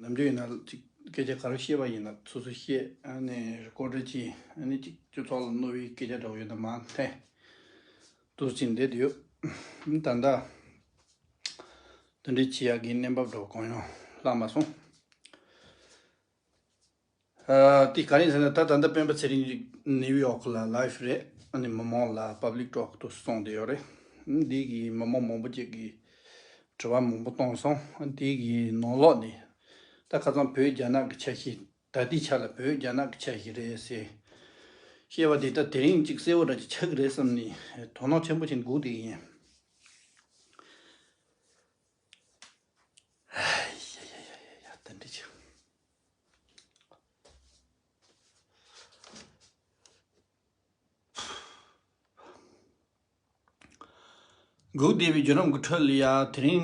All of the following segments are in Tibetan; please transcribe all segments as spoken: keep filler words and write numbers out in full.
ནམ་རྒྱུན་ཡིན་ན་ཅིག་སྐད་ཆ་ག་རེ་བཤད་པ་ཡིན་ན་སོ་སོ་བཤད། ཨ་ནི་རི་ཀོར་ཌར་གྱིས་ཨ་ནི་ཅིག་སྤྱི་ཚོགས་ལ་གནོད་པའི་སྐད་ཆ་འདྲ་བོ་ཡོད་ན་མ་འཐེན། འདུག་ཅིག་བསྡད་དེ་ཡོད། ད་ལྟ་དེ་འདྲའི་བྱེད་ཡག་གི་གནས་བབ་འདྲ་བོ་གང་ཡང་ལྷག་མ་སོང་། ཨ། དེ་ག་རེ་ཟེར་ན། ད་ད་ལྟ་སྤེན་པ་ཚེ་རིང་ནིའུ་ཡོག་ལ་ལའིབ་རེད། ཨ་ནི་མི་མང་ལ་པབ་ལིག་ཊོག་ཏུ་སོང་བསྡད་ཡོད་རེད། འདི་གིས་མི་མང་མང་པོ་ཅིག་གིས་དྲི་བ་མང་པོ་བཏང་སོང་། འདི་གི་ནང་ལོགས་ནས་ད་ཁ་སང་བོད་རྒྱ་ནག་གི་ཆ་ཤས། ད་ལྟའི་ཆ་ལ་བོད་རྒྱ་ནག་གི་ཆ་ཤས་རེད་ཟེར་བཤད་པ་དེ་ད་དེ་རིང་ཅིག་གསལ་བོ་འདྲ་ཅིག་ཆགས་ཀྱི་རེད་བསམ་ནས་དོ་སྣང་ཆེན་པོ་བྱས་ནས་སྒུག་བསྡད་ཀྱི་ཡིན། ཡ་ཡ་ཡ་ཡ་ཡ། ད་འདི་ཆ། སྒུག་བསྡད་པའི་བརྒྱུད་རིམ་གྱི་ཁྲོད་ལ་ཡ། དེ་རིང་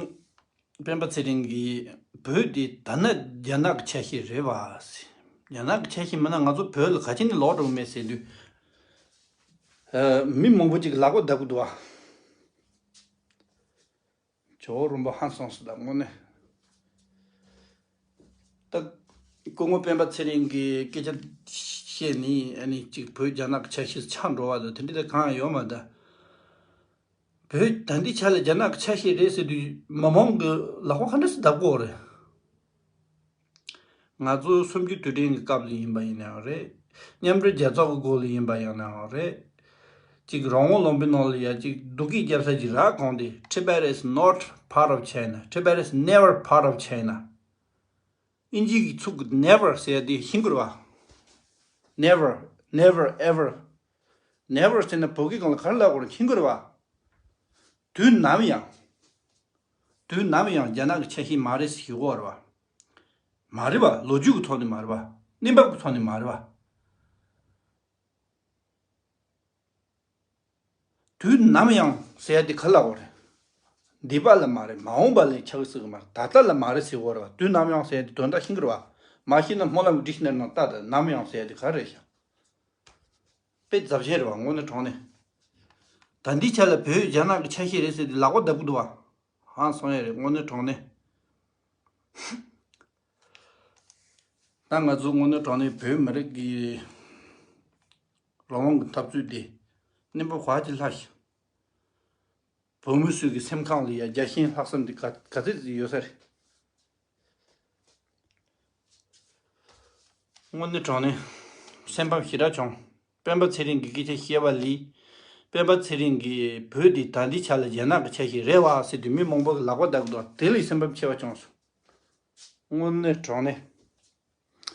སྤེན་པ་ཚེ་རིང་གིས་བོད་དེ་ད་ནི་རྒྱ་ནག་གི་ཆ་ཤས་རེད་བ་ཟེར། རྒྱ་ནག་གི་ཆ་ཤས་མིན་ན་ང་ཚོ་བོད་ལ་ག་ཅི་ནས་ལོག་འགྲོ་གི་མེད་ཟེར་དུས། ཨ། མི་མང་པོ་ཅིག་ལག་པ་བརྡབ་གི་འདུག་བ། ཇོ་བོ་རིན་པོ་ཧང་སངས་སོང་ད་དངོས་གནས། ད་སྐུ་ངོ་སྤེན་པ་ཚེ་རིང་གིས་སྐད་ཆ་བཤད་ནས་ཨ་ནི་ཅིག་བོད་རྒྱ་ནག་གི་ཆ་ཤས་ཆགས་འགྲོ་བ་དང་དེ་འདྲ་ད་གང་ཡང་ཡོད་མ་རེད་ད། བོད་ད་ལྟའི་ཆ་ལ་རྒྱ་ནག་གི་ཆ་ཤས་རེད་ཟེར་དུས་མི་མང་གི་ལག་པ་ག་འདྲ་སེ་བརྡབ་དགོས་རེད། ང་ཚོ་གསུམ་བཅུ་དུས་དྲན་གྱི་སྐབས་ལ་ཡིན་པ་ཡིན་ནའང་རེད། མཉམ་འབྲེལ་རྒྱལ་ཚོགས་ཀྱི་སྒོ་ལ་ཡིན་པ་ཡིན་ནའང་རེད། ཅིག་རང་དབང་ལུང་པའི་ནང་ལ་ཡ་ཅིག་རྡོ་སྐས་རྒྱབ་ས་ཅིག་རག་གོང་དེ། Tibet is not part of China. Tibet is never part of China. ཨིན་ཇི་གི་ཚིག་གི་never ཟེར་ཡ་དེ་ཤེས་ཀྱི་རེད་བ། Never, never, ever. Never ཟེར་ན་བོད་སྐད་སྒང་ལ་ག་རེ་ལབ་དགོས་རེད་ཤེས་ཀྱི་རེད་བ། དུས་ནམ་ཡང་། དུས་ནམ་ཡང་རྒྱ་ནག་གི་ཆ་ཤས་མ་རེད་ཟེར་ཞུ་གི་ཡོད་རེད་བ། མ་རེད་བ། ལོ་རྒྱུས་ཀྱི་ཐོག་ནས་མ་རེད་བ། གནས་བབ་ཀྱི་ཐོག་ནས་མ་རེད་བ། དུས་ནམ་ཡང་ཟེར་ཡ་དེ་ག་ལ་འོ་རེད། འདས་པ་ལ་མ་རེད། མ་འོངས་པ་ལ་ཆགས་སྲིད་གི་མ་རེད། ད་ལྟ་ལ་མ་རེད་ཟེར་འོ་རེད་བ། དུས་ནམ་ཡང་ཟེར་ཡ་དེ་དོན་དག་ཤེས་ཀྱི་རེད་བ། མ་ཤེས་ན་སྨོན་ལམ་གྱི་ཌིག་ཤ་ནེ་རི་ནང་ལྟ་དང་། ནམ་ཡང་ཟེར་ཡ་དེ་ག་རེ་རེད་ཤག་དཔེ་རྫབ་ཆེན་རེད་བ་དངོས་གནས་དྲང་གནས། ད་འདི་ཆ་ལ་བོད་རྒྱ་ནག་གི་ཆ་ཤས་རེད་ཟེར་ཏེ་ལག་པ་བརྡབ་གི་འདུག་བ། ཧང་སང་ཡ་རེད་དངོས་གནས་དྲང་གནས། ད་ང་ཚོ་དངོས་གནས་དྲང་གནས་བོད་མི་རིགས་ཀྱི་རང་དབང་གི་འཐབ་རྩོད་དེ་གནས་བབ་ག་ཅིག་ལྷག་ཤག་བོད་མི་ཚོའི་གི་སེམས་ཁམས་ལ་ཡ་རྒྱ་ཞེན་ལྷག་བསམ་དེ་ག་ག་ཚོད་ཅིག་ཡོད་ས་རེད། དངོས་གནས་དྲང་གནས་སེམས་ཕམ་ཞེ་དྲག་བྱུང་། སྤེན་པ་ཚེ་རིང་གི་སྐད་ཆ་བཤད་པ་ལས། སྤེན་པ་ཚེ་རིང་གིས་བོད་འདི་ད་ལྟའི་ཆ་ལ་རྒྱ་ནག་གི་ཆ་ཤས་རེད་བ་ཟེར་དུས་མི་མང་པོ་གི་ལག་པ་བརྡབ་འདུག་དེ་ལས་སེམས་ཕམ་ཆེ་བ་བྱུང་སོང་། དངོས་གནས་དྲང་གནས།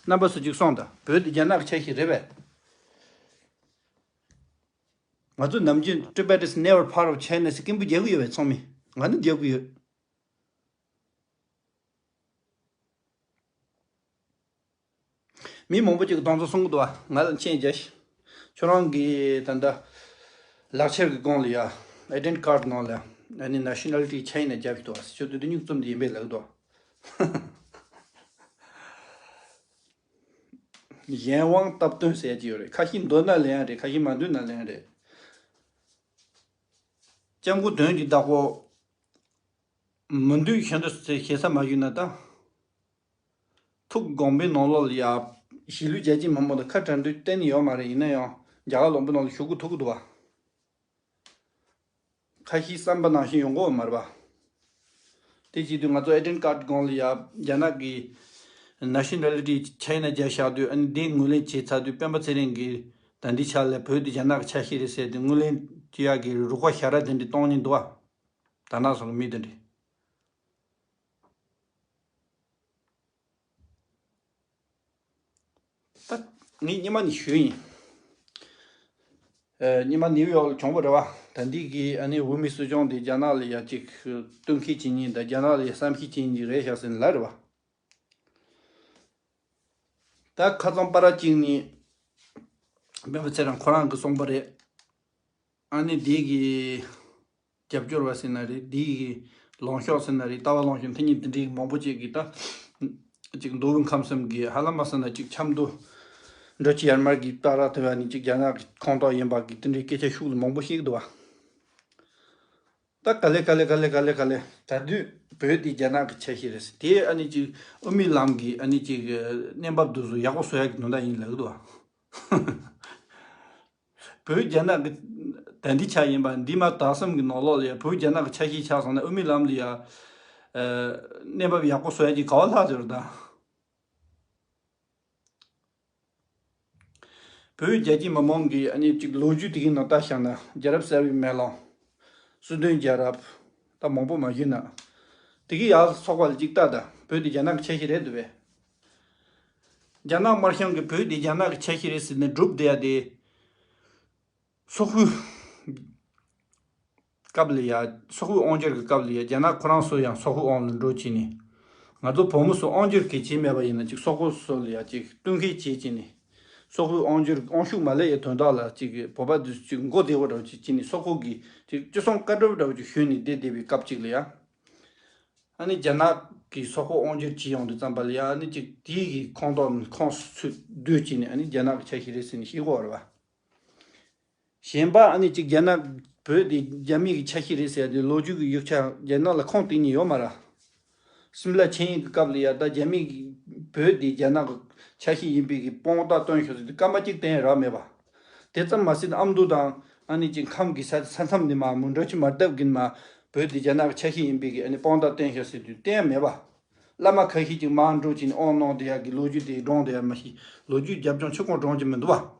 རྣམ་པ་ཚོ་གཅིག་གསུངས་དང་། བོད་འདི་རྒྱ་ནག་གི་ཆ་ཤས་རེད་པས། ང་ཚོ་ནམ་རྒྱུན་Tibet is never part of China ཟེར་སྐད་འབོད་རྒྱག་གི་ཡོད་པས་ཚང་མས། ང་ནི་རྒྱག་གི་ཡོད། མི་མང་པོ་ཅིག་གིས་དེ་ཚོ་གསུང་གི་འདུག་བ། ང་ལ་མཆན་རྒྱག་ཤིག་ཁྱོད་རང་གིས་ད་ལྟ་ལག་ཁྱེར་གྱི་སྒང་ལ་ཡ། ཨའི་ཌེན་ཊི་ཁཱར་ཌི་ནང་ལ་ཨ་ནི་ནེ་ཤ་ནལ་ཊི་ཆ་ཡིན་ན་རྒྱབ་ཤིག་འདུག་བ། ཁྱོད་ཚོ་དེ་སྨྱུག་རྩོམ་དེ་ཡིན་པས་ལབ་གི་འདུག་བ། གཞན་དབང་སྟབས་བསྟུན་ཟེར་གྱི་ཡོད་རེད། ཁ་ཤས་འདོད་ན་ལེན་ཡ་རེད། ཁ་ཤས་མ་འདོད་ན་ལེན་ཡ་རེད། སྐྱབས་མགོན་དོན་གྱི་བདག་པོ། མི་འདོད་ཤིན་ཏུ་ཟེར་ཞེ་ས་མ་ཞུས་ན་ད། ཐུགས་དགོངས་པའི་ནང་ལོགས་ལ་ཡ། གཞིས་ལུས་རྒྱ་ཆེ་མང་པོ་དང་ཁ་བྲལ་འདོད་གཏན་ནས་ཡོད་མ་རེད། ཡིན་ན་ཡང་རྒྱ་གར་ལུང་པའི་ནང་ལ་ཞུགས་དགོས་ཐུག་གི་འདུག་བ། ཁ་ཤས་བསམ་པ་ནང་བཞིན་ཡོང་གི་ཡོད་མ་རེད་པ། དེ་བྱེད་དུས་ང་ཚོ་ཨའི་ཌེན་ཊི་ཁཱར་ཌི་སྒང་ལ་ཡ་རྒྱ་ནག་གི་ནེ་ཤ་ནལ་ཊི་ཆ་ཡིན་ན་རྒྱབ་བཞག་དུས། ཨ་ནི་དེ་ངོས་ལེན་བྱས་ཚར་དུས་སྤེན་པ་ཚེ་རིང་གིས་ད་འདི་ཆ་ལ་བོད་འདི་རྒྱ་ནག་གི་ཆ་ཤས་རེད་ཟེར་དུས་ངོས་ལེན་བྱེད་ཡག་གི་རུ་ཁག་ཞེ་དྲག་དེ་འདྲ་གཏོང་མཁན་འདུག་བ། དར་ནག་སོགས་ཀྱི་མི་དེ་འདྲ། ད་ངས་སྔོན་མ་ནས་ཞུས་ཡིན། ཨ། སྔོན་མ་ནིའུ་ཡོག་ལ་བྱུང་བ་རེད་བ། ད་འདི་གི་ཨ་ནི་འོས་མི་སྲིད་སྐྱོང་དེ་རྒྱ་ནག་ལ་ཡ་ཅིག་གཏུག་མཁན་བྱེད་མཁན་དང་རྒྱ་ནག་ལ་ཡ་བསམ་ཤེས་བྱེད་མཁན་ཅིག་རེད་ཤག་ཟེར་ནས་ལབ་རེད་བ། ད་ཁ་སང་པ་ར་གཅིག་ནས་སྤེན་པ་ཚེ་རིང་ཁོ་རང་གིས་གསུངས་པ་རེད། ཨ་ནི་འདི་གི་རྒྱབ་སྐྱོར་བ་ཟེར་ན་རེད། འདི་གི་ལངས་ཕྱོགས་ཟེར་ན་རེད། ལྟ་བ་ལངས་ཕྱོགས་འཐེན་མཁན་དེ་འདྲའི་མང་པོ་ཅིག་གིས་ད་ཅིག་མདོ་དབུས་ཁམས་གསུམ་གི་ཧ་ལམ་མ་ཟེར་ན་ཅིག་ཆབ་མདོ་འབྲི་ཆུ་ཡར་མར་གྱི་པ་ར་དེ་བ་ནི་ཅིག་རྒྱ་ནག་གི་ཁོངས་གཏོགས་ཡིན་པ་གི་དེ་འདྲའི་སྐད་ཆ་ཤུགས་ལ་མང་པོ་བཤད་ཀྱི་འདུག་བ། ད་ག་ལེ་ག་ལེ་ག་ལེ་ག་ལེ་ག་ལེ། ད་དུས་ བོད་དེ་རྒྱ་ནག་གི་ཆ་ཤས་རེད་ཟེར། དེ་ཨ་ནི་ཅིག་དབུ་མའི་ལམ་གྱི་ཨ་ནི་ཅིག་གནས་བབ་དེ་ཚོ་ཡག་པོ་བཟོ་ཡག་གི་དོན་དག་ཡིན་ལབ་ཀྱི་འདུག་བ། བོད་རྒྱ་ནག་གི་དན་རྟེན་ཆ་ཡིན་པ་འདི་མ་དག་བསམ་གྱི་ནང་ལོགས་ལ་ཡ་བོད་རྒྱ་ནག་གི་ཆ་ཤས་ཆགས་སོང་ན་དབུ་མའི་ལམ་ལ་ཡ་གནས་བབ་ཡག་པོ་བཟོ་ཡག་གི་ག་བ་ལྷག་ཟེར་ད། བོད་རྒྱ་སྐྱེད་མི་མང་གི་ཨ་ནི་གཅིག་ལོ་རྒྱུས་དེ་གའི་ནང་ལྟ་བཞག་ན། རྒྱལ་རབས་གསར་བའི་མེ་ལོང་། སྲིད་དོན་རྒྱལ་རབས། ད་མང་པོ་མ་ཞུས་ན། དེ་གའི་ཡག་ཚོགས་པ་ལ་གཅིག་ལྟ་དང་། བོད་དེ་རྒྱ་ནག་གི་ཆ་ཤས་རེད་འདུག་བས། རྒྱ་ནག་དམར་གཞུང་གིས་བོད་དེ་རྒྱ་ནག་གི་ཆ་ཤས་རེད་ཟེར་ནས་སྒྲུབ་བསྡད་ཡ་དེ། སོག་པོའི་སྐབས་ལ་ཡ། སོག་པོའི་དབང་སྒྱུར་གྱི་སྐབས་ལ་ཡ་རྒྱ་ནག་ཁོ་རང་ཚོ་ཡང་སོག་པོའི་དབང་ལ་འགྲོ་བྱས་ནས། ང་ཚོ་བོད་མི་ཚོ་དབང་སྒྱུར་གལ་ཆེ་མེད་པ་ཡིན་ན་ཅིག་སོག་པོ་ཚོ་ལ་ཡ་ཅིག་བསྟུན་མཁས་བྱས་བྱས་ནས། སོག་པོའི་དབང་སྒྱུར་དབང་ཤུགས་མ་སླེབས་ཡའི་དོན་དག་ལ་ཅིག་བོད་པ་འདི་ཚོ་ཅིག་མགོ་བདེ་བོ་འདྲ་བོ་ཅིག་བྱས་ནས། སོག་པོ་གིས་ཅིག་ཅི་གསུང་བཀའ་སྒྲུབ་འདྲ་བོ་ཅིག་ཞུས་ནས་བསྡད་བསྡད་པའི་སྐབས་ཅིག་ལ་ཡ། ཨ་ནི་རྒྱ་ནག་གིས་སོག་པོ་དབང་སྒྱུར་བྱས་ཡོང་དུས་ཙམ་པ་ལ་ཡ། ཨ་ནི་ཅིག་དེའི་གི་ཁོངས་གཏོགས་ཁོངས་སུ་ཚུད་སྡོད་བྱས་ནས། ཨ་ནི་རྒྱ་ནག་གི་ཆ་ཤས་རེད་ཟེར་ནས་བཤད་ཀྱི་ཡོད་རེད་བ། གཞན་པ་ཨ་ནི་གཅིག་རྒྱ་ནག་བོད་དེ་རྒྱ་མི་གི་ཆ་ཤས་རེད་ཟེར་ཡ་དེ་ལོ་རྒྱུས་ཀྱི་ཡིག་ཆ་རྒྱ་ནག་ལ་ཁུངས་གཏན་ནས་ཡོད་མ་རེད། སིམ་ལ་ཆིངས་ཡིག་གི་སྐབས་ལ་ཡ། ད་རྒྱ་མི་གིས་བོད་དེ་རྒྱ་ནག་གི་ཆ་ཤས་ཡིན་པའི་གི་དཔང་རྟགས་སྟོན་ཤོག་ཟེར་དུས་སྐར་མ་གཅིག་བསྟན་རག་མེད་པ། དེ་ཙམ་མ་ཟད་ཨ་མདོ་དང་ཨ་ནི་གཅིག་ཁམས་ཀྱི་ས་ས་མཚམས་ནས་མར་མོན་གྲོ་ཆུ་མར་བརྡབ་གིན་མར་བོད་དེ་རྒྱ་ནག་གི་ཆ་ཤས་ཡིན་པའི་གི་ཨ་ནི་དཔང་རྟགས་བསྟན་ཤོག་ཟེར་དུས་བསྟན་ཡ་མེད་པ། བླ་མ་ཁ་ཤས་ཅིག་མར་འགྲོ་བྱས་ནས་དབང་གནང་བསྡད་ཡ་གི་ལོ་རྒྱུས་དེ་བགྲངས་བསྡད་ཡ་མ་གཞི། ལོ་རྒྱུས་རྒྱབ་ལྗོངས་ཕྱི་ཁོག་བགྲངས་ཀྱི་མི་འདུག་བ།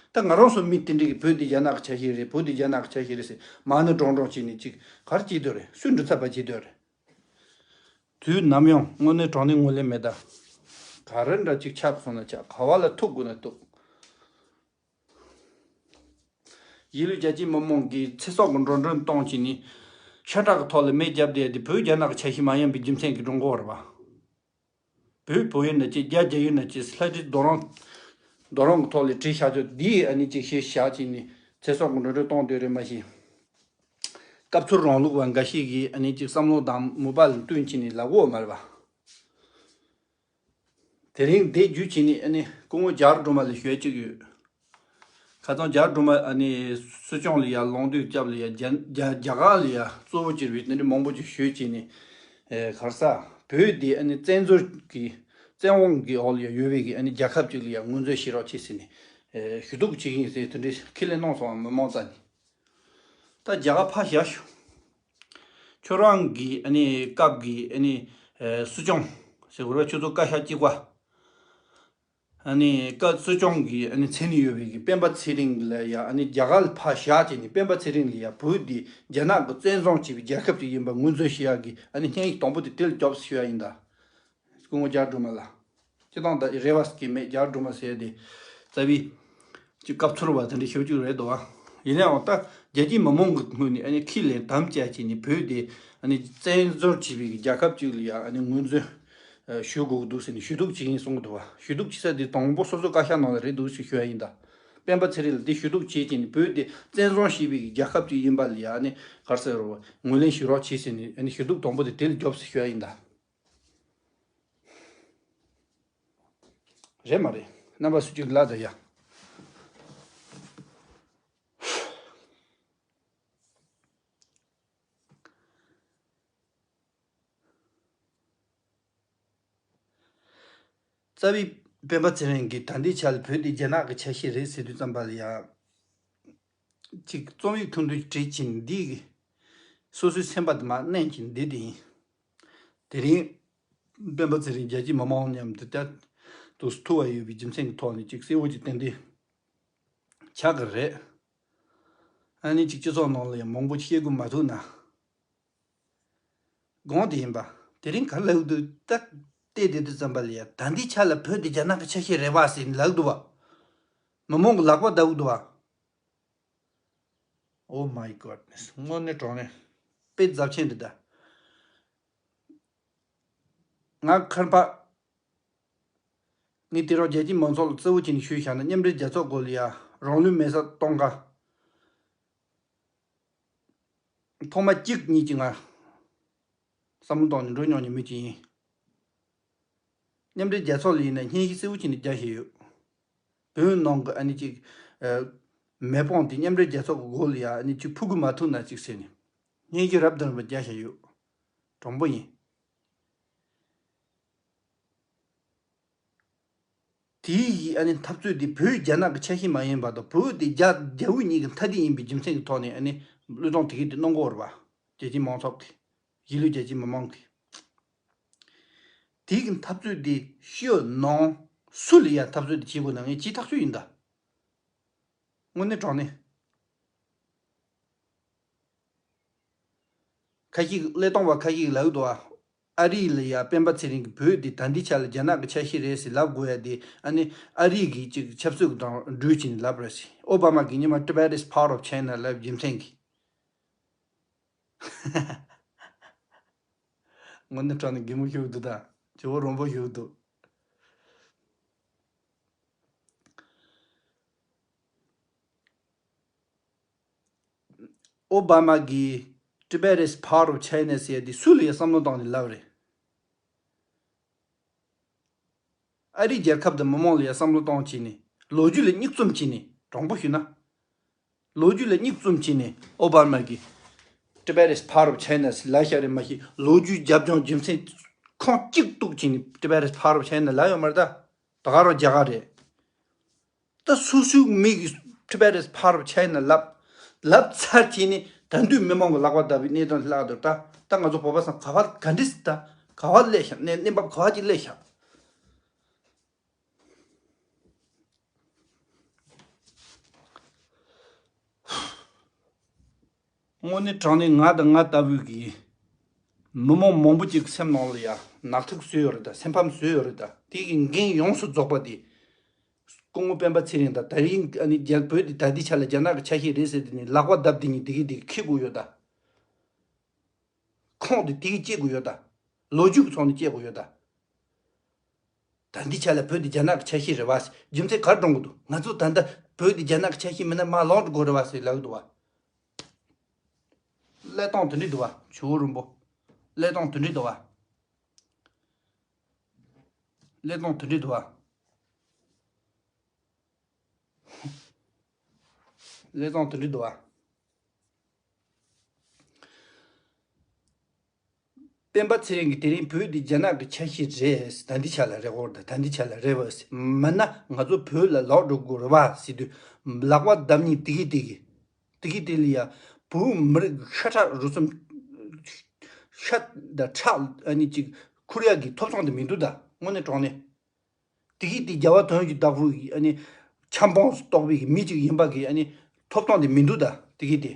ད་ང་རང་ཚོ་མི་དེ་འདྲ་གིས་བོད་འདི་རྒྱ་ནག་གི་ཆ་ཤས་རེད། བོད་འདི་རྒྱ་ནག་གི་ཆ་ཤས་རེད་ཟེར་མར་ནས་བགྲངས་བགྲངས་བྱས་ནས་ཅིག་ག་རེ་བྱེད་འདོད་རེད། སུས་འགྲོ་ཚབ་པ་བྱེད་འདོད་རེད། དུས་ནམ་ཡང་དངོས་གནས་དྲང་གནས་ངོས་ལེན་མེད་ད། ག་རེ་འདྲ་ཅིག་ཆགས་སོང་ན་ཆགས། ག་བ་ལ་ཐུག་དགོས་ན་ཐུག། གཞིས་ལུས་རྒྱ་སྐྱེད་མི་མང་གིས་ཚེ་སྲོག་གི་འགྲོ་གྲོན་གཏོང་བྱས་ནས་ཤ་ཁྲག་གི་ཐོག་ལ་མེ་བརྒྱབ་བསྡད་དེ། བོད་རྒྱ་ནག་གི་ཆ་ཤས་མ་ཡིན་པའི་རྒྱུ་མཚན་གྱིས་འགྲོ་གི་ཡོད་རེད་པ། བོད་བོད་ཡིན་ན་ཅི། རྒྱ་རྒྱ་ཡིན་ན་ཅི། ལྷ་བྲིས་རྡོ་རིང་རྡོ་རིང་གི་ཐོག་ལ་བྲིས་བཞག་ཆོག་འདི་ཨ་ནི་ཅིག་ཞེས་བཞག་བྱས་ནས་ཚེ་སྲོག་གི་འགྲོ་གྲོན་གཏོང་འདོད་རེད་མ་གཞི། སྐབས་འཚོལ་རང་ལུགས་པ་འགའ་ཞིག་གིས་ཨ་ནི་ཅིག་བསམ་བློ་དང་མོས་པ་ལ་བསྟུན་བྱས་ནས་ལབ་ཡོད་མ་རེད་པ། དེ་རིང་འདི་བརྒྱུད་བྱས་ནས་ཨ་ནི་སྐུ་ངོ་རྒྱ་གར་སྒྲོལ་མ་ལ་ཞུ་ཡ་གཅིག་ཡོད། ཁ་སང་རྒྱ་གར་སྒྲོལ་མ་ཨ་ནི་སྲིད་སྐྱོང་ལ་ཡ་ལངས་དུས་སྐབས་ལ་ཡ། རྒྱ་རྒྱ་རྒྱ་གར་ལ་ཡ་གཙོ་བོ་གྱུར་པའི་དེ་འདྲ་མང་པོ་ཅིག་ཞུས་བྱས་ནས། ཨེ་ག་རེ་ཟ། བོད་འདི་ཨ་ནི་བཙན་འཛུལ་གྱི་བཙན་དབང་གི་འོག་ལ་ཡ་ཡོད་པའི་གི་ཨ་ནི་རྒྱལ་ཁབ་ཅིག་ལ་ཡ་ངོས་འཛིན་བྱེད་རོགས་བྱེད་ཟེར་ནས། ཨེ་ཞུ་གཏུག་བྱེད་ཀྱི་ཡིན་ཟེར་དེ་འདྲའི་ཁས་ལེན་གནང་སོང་བ། མི་མང་རྩ་ནས། ད་རྒྱ་གར་ཕར་བཞག་ཞུ། ཁྱོད་རང་གི་ཨ་ནི་སྐབས་ཀྱི་ཨ་ནི་ཨེ་སྲིད་སྐྱོང་ཟེར་དགོས་རེད་པ། ཁྱོད་ཚོ་བཀའ་ཤག་གཅིག་པ། ཨ་ནི་བཀའ་སྲིད་སྐྱོང་གི་ཨ་ནི་མཚན་ནས་ཡོད་པའི་གི་སྤེན་པ་ཚེ་རིང་ལ་ཡ། ཨ་ནི་རྒྱ་གར་ལ་ཕར་བཞག་བྱས་ནས་སྤེན་པ་ཚེ་རིང་ལ་ཡ་བོད་འདི་རྒྱ་ནག་གི་བཙན་བཟུང་བྱས་པའི་རྒྱལ་ཁབ་ཅིག་ཡིན་པ་ངོས་འཛིན་བྱེད་ཡག་གི་ཨ་ནི་སྙན་ཞུ་དང་པོ་དེ་དེ་ལ་རྒྱོབ་ཟེར་ཞུ་ཡ་ཡིན་ད། སྐུ་ངོ་རྒྱ་གར་སྒྲོལ་མ་ལགས། སྤྱིར་བཏང་ད་རེ་བ་ཟེར་གྱི་མེད། རྒྱ་གར་སྒྲོལ་མ་ཟེར་ཡ་དེ་རྩ་བའི་ཅིག་སྐབས་འཚོལ་བ་དེ་འདྲ་ཞེ་པོ་ཅིག་རེད་འདུག་བ། ཡིན་ནའང་ད་རྒྱལ་སྤྱིའི་མི་མང་གི་ངོས་ནས་ཨ་ནི་ཁས་ལེན་དམ་བཅའ་བྱས་ནས་བོད་དེ་ཨ་ནི་བཙན་འཛུལ་བྱས་པའི་རྒྱལ་ཁབ་ཅིག་ལ་ཡ་ཨ་ནི་ངོས་འཛིན་ཞུ་དགོས་ཀྱི་འདུག་ཟེར་ནས་ཞུ་གཏུག་བྱེད་ཀྱི་ཡིན་གསུང་གི་འདུག་བ། ཞུ་གཏུག་བྱེད་ས་དེ་དང་པོ་སོ་སོ་བཀའ་ཤག་ནང་ལ་རེད་འདུག་ཟེར་ཞུ་ཡ་ཡིན་ད། སྤེན་པ་ཚེ་རིང་ལ་དེ་ཞུ་གཏུག་བྱས་བྱས་ནས་བོད་དེ་བཙན་བཟུང་བྱས་པའི་རྒྱལ་ཁབ་ཅིག་ཡིན་པ་ལ་ཡ་ཨ་ནི་ག་རེ་ཟེར་རོ། ངོས་ལེན་ཞུ་རོགས་བྱེད་ཟེར་ནས་ཨ་ནི་ཞུ་གཏུག་དང་པོ་དེ་དེ་ལ་རྒྱོབ་ཟེར་ཞུ་ཡ་ཡིན་ད། རེད་མ་རེད། རྣམ་པ་སུ་གཅིག་ལ་ད་ཡ། རྩ་བའི་སྤེན་པ་ཚེ་རིང་གིས་ད་ལྟའི་ཆ་ལ་བོད་དེ་རྒྱ་ནག་གི་ཆ་ཤས་རེད་ཟེར་དུས་ཙམ་པ་ལ་ཡ། ཅིག་རྩོམ་ཡིག་ཐུང་ཐུང་བྲིས་ཕྱིན་འདི་གི་སོ་སོའི་སེམས་པ་དེ་མར་མནན་ཕྱིན་འདི་དེ་ཡིན། དེ་རིང་སྤེན་པ་ཚེ་རིང་རྒྱལ་སྤྱིའི་མི་མང་མཉམ་དུ་ལྟ་དུ་ཐུག་པ་ཡོད་པའི་རྒྱུ་མཚན་གྱི་ཐོག་ནས་ཅིག་གསལ་བོ་ཅིག་ཏན་ཏན་ཆགས་ཀྱི་རེད། ཨ་ནི་ཅིག་སྤྱི་ཚོགས་ནང་ལ་ཡང་མང་པོ་བཤད་དགོས་མ་ཐུག་ན། དགོངས་དེ་ཡིན་པ། དེ་རིང་ག་རེ་ལབ་འདུག་ད་བལྟས་བསྡད་དུས་ཙམ་པ་ལ་ཡ། ད་འདི་ཆ་ལ་བོད་དེ་རྒྱ་ནག་གི་ཆ་ཤས་རེད་པ་ཟེར་ལབ་འདུག་བ། མི་མང་གི་ལག་པ་བརྡབ་འདུག་བ། Oh my goodness། དངོས་གནས་དྲང་གནས་དཔེ་རྫབ་ཆེན་འདི་ད། ང་ཁར་པ། ངས་དེ་རིང་རྒྱལ་སྤྱིའི་མང་ཚོགས་ལ་གཙོ་བོ་བྱས་ནས་ཞུས་བཞག་ན། མཉམ་འབྲེལ་རྒྱལ་ཚོགས་སྐོར་ལ་ཡ་རང་ལུས་མེ་སྲེག་གཏོང་ག་ཐོག་མ་གཅིག་གཉིས་ཀྱི་ང་བསམ་བློ་བཏང་ནས་འགྲོ་མྱོང་མཁན་མི་གཅིག་ཡིན། མཉམ་འབྲེལ་རྒྱལ་ཚོགས་ལ་ཡིན་ན་སྙན་ཞུ་གསལ་བོ་བྱས་ནས་རྒྱག་བཞིན་ཡོད། བོད་ནང་གི་ཨ་ནི་ཅིག་ཨ་མེ་སྤང་དེ་མཉམ་འབྲེལ་རྒྱལ་ཚོགས་ཀྱི་སྒོ་ལ་ཡ་ཨ་ནི་ཅིག་ཕུ་གུ་མ་ཐུག་ན་ཅིག་ཟེར་ནས་སྙན་ཞུ་རབ་དང་རིམ་པ་རྒྱག་བཞིན་ཡོད། དྲང་པོ་ཡིན། དེའི་ཨ་ནི་འཐབ་རྩོད་དེ་བོད་རྒྱ་ནག་གི་ཆ་ཤས་མ་ཡིན་པ་དང་། བོད་དེ་རྒྱ་རྒྱ་དབུས་གཉིས་ཀྱི་མཐའ་དེ་ཡིན་པའི་རྒྱུ་མཚན་གྱི་ཐོག་ནས་ཨ་ནི་བློས་གཏོང་དེ་གས་དེ་གནང་གི་ཡོད་རེད་པ། རྒྱལ་སྤྱིའི་མང་ཚོགས་ཀྱིས། གཞིས་ལུས་རྒྱལ་སྤྱིའི་མི་མང་གིས། དེ་གི་འཐབ་རྩོད་དེ་ཤི་ཡོད་ནང་སུ་ལ་ཡ་འཐབ་རྩོད་དེ་བྱེད་དགོས་ན། ངས་ཇི་ཐག་ཆོད་ཡིན་ད། དངོས་གནས་དྲང་གནས། ཁ་ཤས་ཀླད་སྟོང་པ་ཁ་ཤས་ཀྱིས་ལབ་འདུག་ཨ། ཨ་རི་ལ་ཡ་སྤེན་པ་ཚེ་རིང་གིས་བོད་འདི་ད་ལྟའི་ཆ་ལ་རྒྱ་ནག་གི་ཆ་ཤས་རེད་ཟེར་ལབ་དགོས་ཡ་དེ། ཨ་ནི་ཨ་རི་གིས་ཅིག་ཆབ་སྲིད་དང་འབྲེལ་བྱས་ནས་ལབ་རེད་ཟེར། ཨོ་བྷ་མ་གིས་སྔོན་མ་Tibet is part of China ལབ་རྒྱུ་མཚན་གྱིས། དངོས་གནས་དྲང་གནས་གད་མོ་ཤོར་འདུག་ད། ཇོ་བོ་རོང་པོ་ཤོར་འདུག། ཨོ་བྷ་མ་གིས་Tibet is part of China ཟེར་ཡ་དེ་སུ་ལ་ཡ་བསམ་བློ་བཏང་ནས་ལབ་རེད། ཨ་རིའི་རྒྱལ་ཁབ་དང་མི་མང་ལ་ཡ་བསམ་བློ་གཏོང་བྱས་ནས། ལོ་རྒྱུས་ལ་མིག་བཙུམ་བྱས་ནས། དྲང་པོ་ཞུས་ན། ལོ་རྒྱུས་ལ་མིག་བཙུམ་བྱས་ནས་ཨོ་བྷ་མ་གིས་Tibet is part of China ཟེར་ལབ་བཞག་རེད་མ་གཞི། ལོ་རྒྱུས་རྒྱབ་ལྗོངས་རྒྱུ་མཚན་ཁུངས་གཅིག་གཏུགས་བྱས་ནས་Tibet is part of China ལབ་ཡོད་མ་རེད་ད། ད་ག་རང་རྒྱ་གར་རེད། ད་སོ་སོའི་མི་གིས་Tibet is part of China ལབ། ལབ་ཚར་བྱས་ནས་ད་དུང་མི་མང་གི་ལག་པ་བརྡབ་པའི་གནས་སྟངས་ལྷག་འདུག་ད། ད་ང་ཚོ་བོད་པ་ཚང་ག་བ་ག་འདྲ་སེ། ད་ག་བ་སླེབས་ཤག་གནས་གནས་བབ་ག་བ་ཅིག་སླེབས་ཤག་དངོས་གནས་དྲང་གནས་ང་དང་ང་ལྟ་བུའི་གི་མི་མང་མང་པོ་ཅིག་སེམས་ནང་ལ་ཡ་ནག་ཐིག་བཟོས་ཡོད་རེད་ད། སེམས་ཕམ་བཟོས་ཡོད་རེད་ད། དེ་གི་འགན་ཡོངས་སུ་རྫོགས་པ་དེ་སྐུ་ངོ་སྤེན་པ་ཚེ་རིང་དང་། ད་རིང་ཨ་ནི་རྒྱ་བོད་དེ་ད་ལྟའི་ཆ་ལ་རྒྱ་ནག་གི་ཆ་ཤས་རེད་ཟེར་དེ་ནི་ལག་པ་བརྡབ་དེ་ནི་དེ་གི་དེ་གི་འཁྱེར་དགོས་ཡོད་ད། ཁུངས་དེ་དེ་གི་བཅད་དགོས་ཡོད་ད། ལོ་རྒྱུས་ཀྱི་ཐོག་ནས་བཅད་དགོས་ཡོད་ད། ད་འདི་ཆ་ལ་བོད་འདི་རྒྱ་ནག་གི་ཆ་ཤས་རེད་བ། རྒྱུ་མཚན་ག་རེ་སྒྲོན་གི་འདུག་ང་ཚོ་ད་ལྟ་བོད་འདི་རྒྱ་ནག་གི་ཆ་ཤས་མིན་ན་མར་ལོག་འགྲོ་དགོས་རེད་བ་ཟེར་ལབ་གི་འདུག་བ། གླད་སྟངས་དེ་འདྲས་འདུག་བ། ཇོ་བོ་རིན་པོ། གླད་སྟངས་དེ་འདྲས་འདུག་བ། གླད་སྟངས་དེ་འདྲས་འདུག་བ། གླད་སྟངས་དེ་འདྲས་འདུག་བ། སྤེན་པ་ཚེ་རིང་གིས་དེ་རིང་བོད་འདི་རྒྱ་ནག་གི་ཆ་ཤས་རེད། ད་འདི་ཆ་ལ་རེད་གོ། ད་འདི་ཆ་ལ་རེད་བ། མིན་ན་ང་ཚོ་བོད་ལ་ལོག་འགྲོ་དགོས་རེད་བ་ཟེར་དུས། ལག་པ་བརྡབ་མཁན་དེ་གི་དེ་གི། དེ་གི་དེ་ལ་ཡ། བོད་མི་རིགས་ཤ་ཁྲག་རུས་གསུམ། ཤ་དང་ཁྲག་ཨ་ནི་ཅིག་ཁུར་ཡག་གི་ཐོབ་ཐང་དེ་མི་འདུག་ད། དངོས་གནས་དྲང་གནས། དེ་གི་དེ་རྒྱལ་བ་དོན་གྱི་བདག་པོ་ཡི་ཨ་ནི་ཆབ་འབངས་སུ་གཏོགས་པའི་གི་མི་གཅིག་ཡིན་པ་གི་ཨ་ནི་ཐོབ་ཐང་དེ་མི་འདུག་ད། དེ་གི་དེ།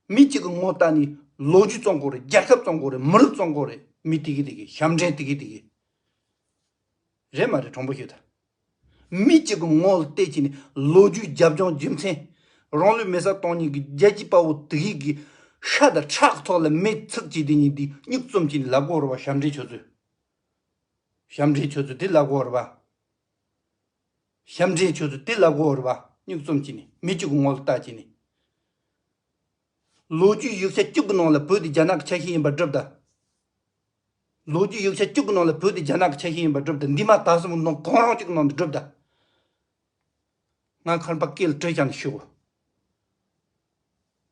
མི་གཅིག་གི་ངོ་བལྟས་ནས་ལོ་རྒྱུས་བཙོང་དགོས་རེད། རྒྱལ་ཁབ་བཙོང་དགོས་རེད། མི་རིགས་བཙོང་དགོས་རེད། མི་དེ་གི་དེ་གི་ཞབས་འདྲེན་དེ་གི་དེ་གི། རེད་མ་རེད། དྲང་པོ་ཤོད་ད། མི་གཅིག་གི་ངོ་ལ་བལྟས་བྱས་ནས་ལོ་རྒྱུས་རྒྱབ་ལྗོངས་རྒྱུ་མཚན། རང་ལུས་མེ་སྲེག་གཏོང་མཁན་གི་རྒྱལ་གཅེས་དཔའ་བོ་དེ་གི་གི་ཤ་དང་ཁྲག་ཐོག་ལ་མེ་འཚིག་བྱས་དེ་ཉིད་དེ་མིག་བཙུམ་བྱས་ནས་ལབ་དགོས་རེད་བ། ཞབས་འདྲེན་ཁྱོད་ཚོས། ཞབས་འདྲེན་ཁྱོད་ཚོས་དེ་ལབ་དགོས་རེད་བ། ཞབས་འདྲེན་ཁྱོད་ཚོས་དེ་ལབ་དགོས་རེད་བ། མིག་བཙུམ་བྱས་ནས། མི་གཅིག་གི་ངོ་ལ་བལྟས་བྱས་ནས། ལོ་རྒྱུས་ཡིག་ཆ་གཅིག་གི་ནང་ལ་བོད་དེ་རྒྱ་ནག་གི་ཆ་ཤས་ཡིན་པར་སྒྲུབ་ད། ལོ་རྒྱུས་ཡིག་ཆ་གཅིག་གི་ནང་ལ་བོད་དེ་རྒྱ་ནག་གི་ཆ་ཤས་ཡིན་པར་སྒྲུབ་ད། འདས་མ་ད་གསུམ་གི་ནང་གང་རུང་གཅིག་གི་ནང་དུ་སྒྲུབ་ད། ང་མཁར་པ་སྐེ་ལ་གྲི་བཞག་ནས་ཞུ།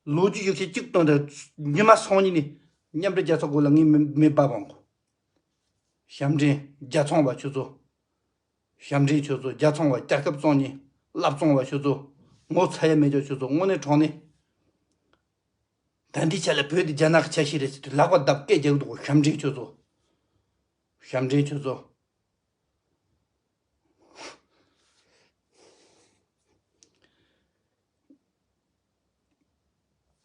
ལོ་རྒྱུས་ཡིག་ཆ་གཅིག་བཏོན་ཏེ་ཉི་མ་སང་ཉིན་ནས་མཉམ་འབྲེལ་རྒྱལ་ཚོགས་སྒོ་ལ་ངས་མེ་མེ་འབར་འོང་གོ། ཞབས་འདྲེན་རྒྱལ་ཚོང་པ་ཁྱོད་ཚོ། ཞབས་འདྲེན་ཁྱོད་ཚོ། རྒྱལ་ཚོང་པ། རྒྱལ་ཁབ་བཙོང་མཁན། ལག་བཙོང་པ་ཁྱོད་ཚོ། ངོ་ཚ་ཡ་མེད་ཀྱང་ཁྱོད་ཚོ། དངོས་གནས་དྲང་གནས། ད་འདི་ཆ་ལ་བོད་འདི་རྒྱ་ནག་གི་ཆ་ཤས་རེད་ཟེར་དུས་ལག་པ་བརྡབ་སྐད་རྒྱག་གི་འདུག་གོ། ཞབས་འདྲེན་ཁྱོད་ཚོ། ཞབས་འདྲེན་ཁྱོད་ཚོ།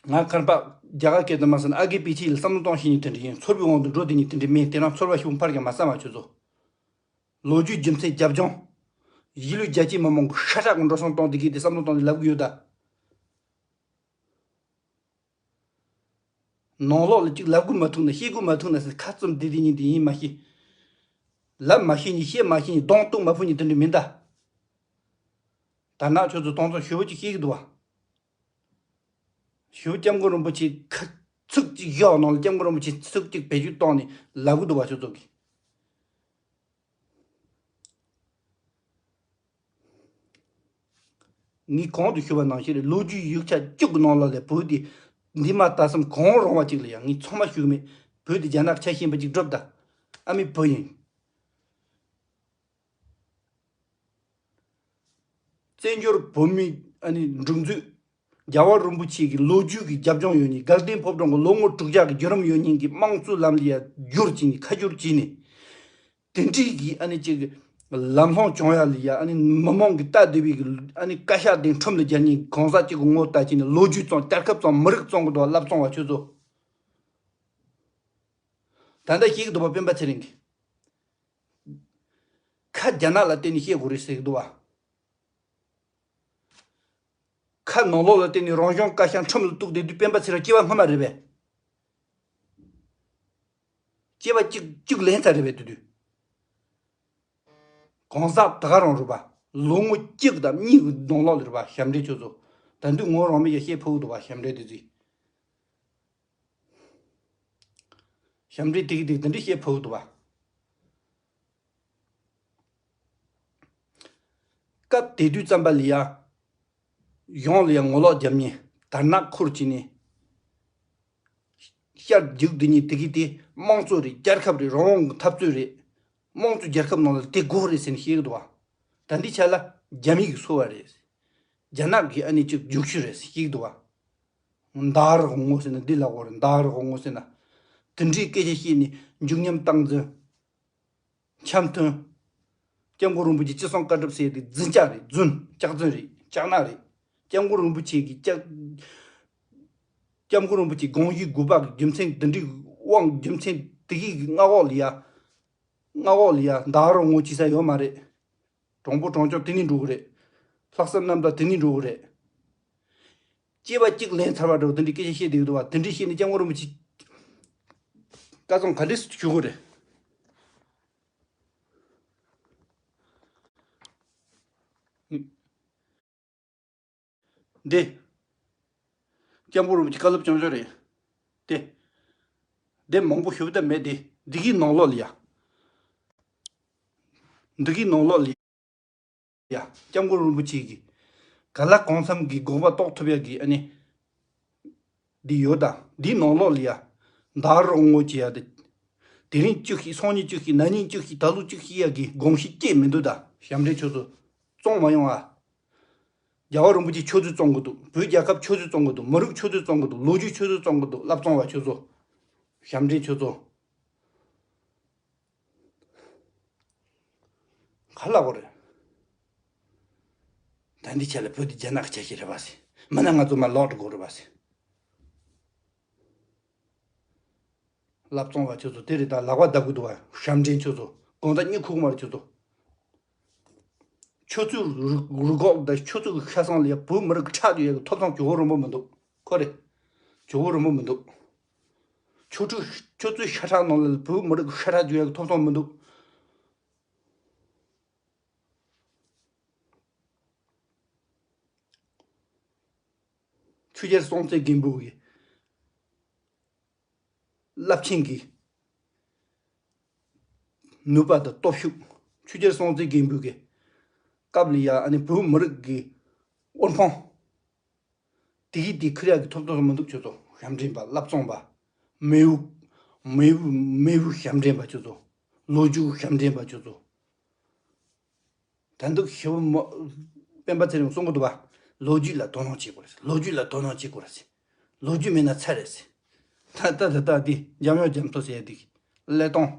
ང་མཁར་པ་རྒྱ་གར་སྐད་དུ་མ་ཟེར་ན་ཨ་གི་པི་ཆི་ལ་བསམ་བློ་གཏོང་ཤེས་མཁན་དེ་འདྲ་ཡིན། ཚོར་བའི་དབང་དུ་འགྲོ་དེ་ཉིད་དེ་འདྲ་མེད། དེ་རིང་ཚོར་བ་ཞིག་ཕར་ཀྱང་མ་བསམ་པ་ཁྱོད་ཚོ། ལོ་རྒྱུས་རྒྱུ་མཚན་རྒྱབ་ལྗོངས། གཞིས་ལུས་རྒྱ་ཆེའི་མི་མང་གི་ཤ་ཁྲག་གི་འགྲོ་སོང་གཏོང་དེ་གི་དེ་བསམ་བློ་གཏོང་དེ་ལབ་གི་ཡོད་ད། ནང་ལོགས་ལ་ཅིག་ལབ་དགོས་མ་ཐུག་ན། བཤད་དགོས་མ་ཐུག་ན་ཟེར་ཁ་བཙུམ་བསྡད་དེ་ཉིན་དེ་ཡིན་མ་ཤེས། ལབ་མ་ཤེས་ཉིན། བཤད་མ་ཤེས་ཉིན། གདོང་གཏུག་མ་ཕོད་ཉིན་དེ་འདྲ་མིན་ད། དར་ནག་ཁྱོད་ཚོ་གཏོང་ཚོང་ཞེ་པོ་ཅིག་བཤད་ཀྱི་འདུག་བ། ཞེ་པོ་སྐྱབས་མགོན་རིན་པོ་ཆེ་ཁ་ཚིག་ཅིག་བཞག་ནང་ལ་སྐྱབས་མགོན་རིན་པོ་ཆེ་ཚིག་ཅིག་བེད་སྤྱོད་བཏང་ནས་ལབ་གི་འདུག་བ། ཁྱོད་ཚོ་གིས། ངས་གོང་དུ་ཞུས་པ་ནང་བཞིན་རེད། ལོ་རྒྱུས་ཡིག་ཆ་གཅིག་གི་ནང་ལ་ལས་བོད་དེ་འདས་མ་ད་གསུམ་གང་རུང་བ་ཅིག་ལ་ཡང་ངས་ཚང་མ་ཞུ་གི་མེད། བོད་དེ་རྒྱ་ནག་ཆ་ཤས་ཡིན་པ་ཅིག་སྒྲུབ་ད། ཨ་མའི་བུ་ཡིན། བཙན་བྱོལ་བོད་མིའི་ཨ་ནི་སྒྲིག་འཛུགས། རྒྱལ་བ་རིན་པོ་ཆེ་གི་ལོ་རྒྱུས་ཀྱི་རྒྱབ་ལྗོངས་ཡོད་ནི། དགའ་ལྡན་ཕོ་བྲང་གི་ལོ་ངོ་དྲུག་བརྒྱ་གི་བརྒྱུད་རིམ་ཡོད་ནི་གི་དམངས་གཙོའི་ལམ་ལ་ཡ་བསྒྱུར་བྱས་ནི། ཁ་བསྒྱུར་བྱས་ནི། དེ་འདྲའི་གི་ཨ་ནི་ཅིག་ལམ་ལྷོང་བྱུང་ཡ་ལ་ཡ། ཨ་ནི་མི་མང་གི་ལྟ་བདེ་བའི་གི་ཨ་ནི་བཀའ་ཤག་དེ་ཁྲིམས་ལ་སྦྱར་ནི། གང་ཟག་གཅིག་གི་ངོ་ལྟ་བྱས་ནི་ལོ་རྒྱུས་བཙོང་། རྒྱལ་ཁབ་བཙོང་། མི་རིགས་བཙོང་གི་འདུག་བ། བསླབ་བཙོང་བ་ཁྱོད་ཚོ། ད་ལྟ་ཤེས་ཀྱི་འདུག་བ། སྤེན་པ་ཚེ་རིང་གིས་ཁ་རྒྱ་ནག་ལ་བརྟེན་ནས་བཤད་དགོས་རེད་ཟེར་གྱི་འདུག་བ། ཁ་ནང་ལོགས་ལ་བརྟེན་ནས་རང་གཞུང་བཀའ་ཤག་ཁྲིམས་ལ་གཏུགས་བསྡད་དུས་སྤེན་པ་ཚེ་རིང་སྐྱེ་བ་སྔོན་མ་རེད་པས། སྐྱེ་བ་གཅིག་གཅིག་ལན་ཚ་རེད་པས་དེ་དུས། གང་ཟག་ད་ག་རང་རེད་པ། ལོ་ངོ་གཅིག་དང་གཉིས་ཀྱི་ནང་ལོགས་ལ་རེད་པ། ཞབས་འདྲེན་ཁྱོད་ཚོ། ད་དུང་ངོ་རང་མི་ཡ་བཤད་ཕོད་འདུག་བ། ཞབས་འདྲེན་དེ་ཚོས། ཞབས་འདྲེན་དེ་གི་དེ་དེ་འདྲ་བཤད་ཕོད་འདུག་བ། སྐབས་དེ་དུས་ཙམ་པ་ལ་ཡ། གཞུང་ལ་ཡ་ངོ་ལོག་རྒྱབ་ནི། དར་ནག་འཁུར་བྱས་ནི། ཤར་རྒྱུག་དེ་ཉིད་དེ་གི་དེ་དམངས་གཙོ་རེད། རྒྱལ་ཁབ་རེད། རང་དབང་གི་འཐབ་རྩོད་རེད། དམངས་གཙོ་རྒྱལ་ཁབ་ནང་ལ་དེ་དགོས་རེད་ཟེར་ནས་བཤད་ཀྱི་འདུག་བ། ད་འདི་ཆ་ལ་རྒྱ་མི་གི་སོ་བ་རེད། རྒྱ་ནག་གི་ཨ་ནི་ཅིག་རྒྱུག་ཤུལ་རེད་ཟེར་བཤད་ཀྱི་འདུག་བ། མདའ་རོག་ངོ་ཟེར་ན་འདི་ལ་གོ་རེད། མདའ་རོག་ངོ་ཟེར་ན། དེ་འདྲའི་སྐད་ཆ་བཤད་ནས་འཇུག་ཉམས་སྟངས་འཛིན། འཆམ་མཐུན། སྐྱབས་མགོན་རིན་པོ་ཆེ་ཅི་གསུང་བཀའ་སྒྲུབ་ཟེར་དེ་རྫུན་ཅག་རེད། རྫུན། སྐྱག་རྫུན་རེད། སྐྱག་ནག་རེད། སྐྱབས་མགོན་རིན་པོ་ཆེ་གི་སྐྱབས། སྐྱབས་མགོན་རིན་པོ་ཆེ་དགོངས་གཞི་དགུ་པ་གི་རྒྱུ་མཚན་འདི་འདྲའི་དབང་རྒྱུ་མཚན་དེ་གི་མངའ་འོག་ལ་ཡ། མངའ་འོག་ལ་ཡ་མདའ་རོག་ངོ་བྱེད་ས་ཡོད་མ་རེད། དྲང་པོ་དྲང་བྱུང་དེ་ནས་འགྲོ་གི་རེད། ལྷག་བསམ་རྣམ་དག་དེ་ནས་འགྲོ་གི་རེད། སྐྱེས་པ་གཅིག་ལན་ཚར་བ་འདྲ་བོ་དེ་འདྲའི་སྐད་ཆ་བཤད་བསྡད་ཡོད་འདུག་བ། དེ་འདྲའི་བཤད་ནས་སྐྱབས་མགོན་རིན་པོ་ཆེ་བཀའ་བཙོང་ག་འདྲས་ཞུ་དགོས་རེད། འདི། སྐྱབས་མགོན་རིན་པོ་ཆེ་བཀའ་སློབ་བྱུང་ཆོག་རེད། དེ། དེ་མང་པོ་ཞུ་ད་མེད་དེ། འདི་གི་ནང་ལོགས་ལ་ཡ། འདི་གི་ནང་ལོགས་ལ་ཡ། སྐྱབས་མགོན་རིན་པོ་ཆེ་གི། ག་ལ་གང་འཚམ་གི་དགོངས་པ་རྟོགས་ཐུབ་ཡ་གི་ཨ་ནི། འདི་ཡོད་ད། འདི་ནང་ལོགས་ལ་ཡ། མདའ་རོག་ངོ་བྱེད་ཡ་དེ། དེ་རིང་བཅུ་བཞི། སང་ཉིན་བཅུ་བཞི། གནངས་ཉིན་བཅུ་བཞི། ད་ལོ་བཅུ་བཞི་ཡ་གི་དགོངས་གཞི་སྐྱེས་མི་འདུག་ད། ཞབས་འདྲེན་ཁྱོད་ཚོ། བཙོང་མ་ཡོང་ཨ། རྒྱལ་བ་རིན་པོ་ཆེ་ཁྱོད་ཚོས་བཙོང་གི་འདུག་བོད་རྒྱལ་ཁབ་ཁྱོད་ཚོས་བཙོང་གི་འདུག་མི་རིགས་ཁྱོད་ཚོས་བཙོང་གི་འདུག་ལོ་རྒྱུས་ཁྱོད་ཚོས་བཙོང་གི་འདུག་བསླབ་བཙོང་བ་ཁྱོད་ཚོ། ཞབས་འདྲེན་ཁྱོད་ཚོ། ག་ལ་གོ་རེད། ད་འདི་ཆ་ལ་བོད་འདི་རྒྱ་ནག་གི་ཆ་ཤས་རེད་པ་ཟེར། མིན་ན་ང་ཚོ་མར་ལོག་འགྲོ་དགོས་རེད་པ་ཟེར། བསླབ་བཙོང་བ་ཁྱོད་ཚོ་དེ་རེད། ད་ལག་པ་བརྡབ་གི་འདུག་བ། ཞབས་འདྲེན་ཁྱོད་ཚོ། གང་ལྟར་གཉིད་ཁུག་མ་རེད་ཁྱོད་ཚོ། ཁྱོད་ཚོའི་རུ་རུ་ཁོག་དང་ཁྱོད་ཚོ་གི་ཤ་ཚང་ལ་ཡ་བོད་མི་རིགས་ཁྲག་རྒྱུག་ཡ་གི་ཐོབ་ཐང་ཇོ་བོ་རིན་པོ་མི་འདུག་ཁོ་རེ། ཇོ་བོ་རིན་པོ་མི་འདུག་ཁྱོད་ཚོའི་ཁྱོད་ཚོའི་ཤ་ཁྲག་ནང་ལ་བོད་མི་རིགས་ཤ་ཁྲག་རྒྱུག་ཡ་གི་ཐོབ་ཐང་མི་འདུག་ཆོས་རྒྱལ་སྲོང་བཙན་སྒམ་པོ་གི་རླབས་ཆེན་གྱི་ནུས་པ་དང་སྟོབས་ཤུགས། ཆོས་རྒྱལ་སྲོང་བཙན་སྒམ་པོ་གི་སྐབས་ལ་ཡ་ཨ་ནི་བོད་མི་རིགས་ཀྱི་དབུ་འཕང་དེ་གི་དེ་ཁུར་ཡག་གི་ཐོབ་ཐང་མི་འདུག་ཁྱོད་ཚོ། ཞབས་འདྲེན་པ། བསླབ་བཙོང་པ། མེས་པོ། མེས་པོ། མེས་པོ་ཞབས་འདྲེན་པ་ཁྱོད་ཚོ། ལོ་རྒྱུས་ཞབས་འདྲེན་པ་ཁྱོད་ཚོ། ད་འདུག་ཞེ་པོ་མོ། སྤེན་པ་ཚེ་རིང་གསུང་གི་འདུག་བ། ལོ་རྒྱུས་ལ་དོ་སྣང་བྱེད་དགོས་རེད། ལོ་རྒྱུས་ལ་དོ་སྣང་བྱེད་དགོས་རེད། ལོ་རྒྱུས་མེད་ན་ཚར་རེད། ད་ད་ད་ད་འདི་འཇམ་དབྱངས་རྒྱ་མཚོ་ཟེར་ཡ་འདི་གླེང་སྟངས།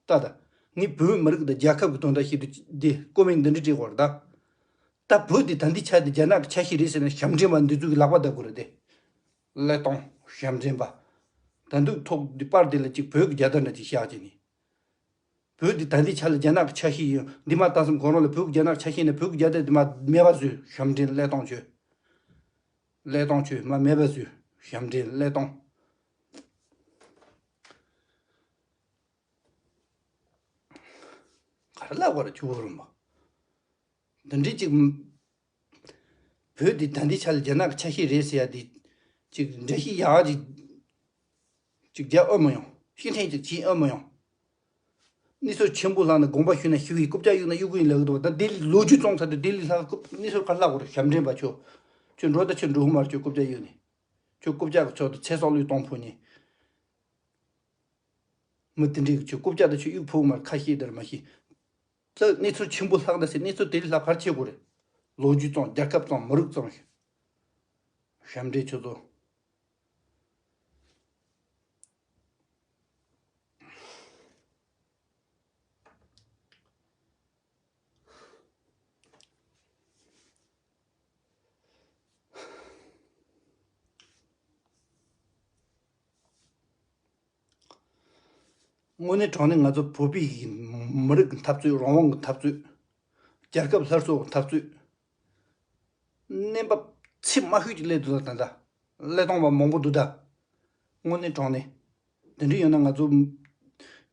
ད་ད། ངས་བོད་མི་རིགས་དང་རྒྱལ་ཁབ་ཀྱི་དོན་དག་བཤད་དུས་འདི་ཀོ་མེན་འདི་འདྲ་བྲིས་དགོས་རེད་ད། ད་བོད་འདི་ད་འདི་ཆ་འདི་རྒྱ་ནག་གི་ཆ་ཤས་རེད་ཟེར་ན་ཞབས་འདྲེན་པ་འདི་ཚོ་གི་ལག་པ་བརྡབ་དགོས་རེད་དེ། གླེང་སྟངས་ཞབས་འདྲེན་པ། ད་འདུག་ཐོག་འདི་པར་འདི་ལ་ཅིག་བོད་ཀྱི་རྒྱལ་དར་འདྲ་ཅིག་བཞག་ཅིག་ནི། བོད་འདི་ད་འདི་ཆ་ལ་རྒྱ་ནག་གི་ཆ་ཤས་ཡིན། འདི་མ་ལྟ་སེམས་ཁོ་རང་ལ་བོད་ཀྱི་རྒྱ་ནག་ཆ་ཤས་ནས་བོད་ཀྱི་རྒྱལ་དར་འདི་མ་མེད་པ་བཟོས། ཞབས་འདྲེན། གླེང་སྟངས་བྱོས། གླེང་སྟངས་བྱོས། མ་མེད་པ་བཟོས། ཞབས་འདྲེན། གླེང་སྟངས། ག་རེ་ལབ་དགོས་རེད་ཇོ་བོ་རིན་པོ། འདི་འདྲའི་ཅིག་བོད་འདི་ད་འདི་ཆ་ལ་རྒྱ་ནག་གི་ཆ་ཤས་རེད་ཟེར་ཡ་འདི་ཅིག་འགྲེལ་བཤད་ཡག་ཅིག་ཅིག་རྒྱག་ཨེ་མི་ཡོང་། ཕྱིར་འཐེན་ཅིག་བྱེད་ཨེ་མི་ཡོང་། གནས་ཚུལ་ཆེན་པོ་ལྷག་ན་དགོངས་པ་ཞུས་ན་ཞུ་གི། རྐུབ་བཀྱག་གཡུག་ན་གཡུག་གི་ཡིན་ལབ་གི་འདུག་ད་འདི་ལོ་རྒྱུས་བཙོང་ཚར་དུས་འདི་ལས་ལྷག་རྐུབ་གནས་ཚུལ་ག་རེ་ལབ་དགོས་རེད། ཞབས་འདྲེན་པ་ཁྱོད། ཁྱོད་འགྲོ་ད་ཁྱོད་འགྲོ་གི་མ་རེད་ཁྱོད་རྐུབ་བཀྱག་གཡུག་ནི། ཁྱོད་རྐུབ་བཀྱག་གི་ཕྱོགས་དུ་ཚེ་སྲོག་བློས་གཏོང་ཕོད་ནི། མི་དེ་འདྲས་ཀྱི་ཁྱོད་རྐུབ་བཀྱག་དང་ཁྱོད་གཡུག་ཕོད་མར་ཁ་ཤས་དེར་མ་ཤེས། ཙི་གནས་ཚུལ་ཆེན་པོ་ལྷག་ད་ཟེར། གནས་ཚུལ་དེ་རིགས་ལྷག་ག་རེ་བྱེད་དགོས་རེད། ལོ་རྒྱུས་བཙོང་། རྒྱལ་ཁབ་བཙོང་། མི་རིགས་བཙོང་། ཞབས་འདྲེན་ཁྱོད་ཚོ། དངོས་གནས་དྲང་གནས་ང་ཚོ་བོད་པའི་མི་རིགས་ཀྱི་འཐབ་རྩོད། རང་དབང་གི་འཐབ་རྩོད། རྒྱལ་ཁབ་སླར་གསོ་གི་འཐབ་རྩོད། གནས་བབ་ཚད་མ་ཤོས་ཅིག་སླེབས་འདུག་ད། ད་ལྟ་སླེབས་སྟངས་པ་མང་པོ་འདུག་ད། དངོས་གནས་དྲང་གནས། དེ་འདྲ་ཡོད་ན་ང་ཚོ་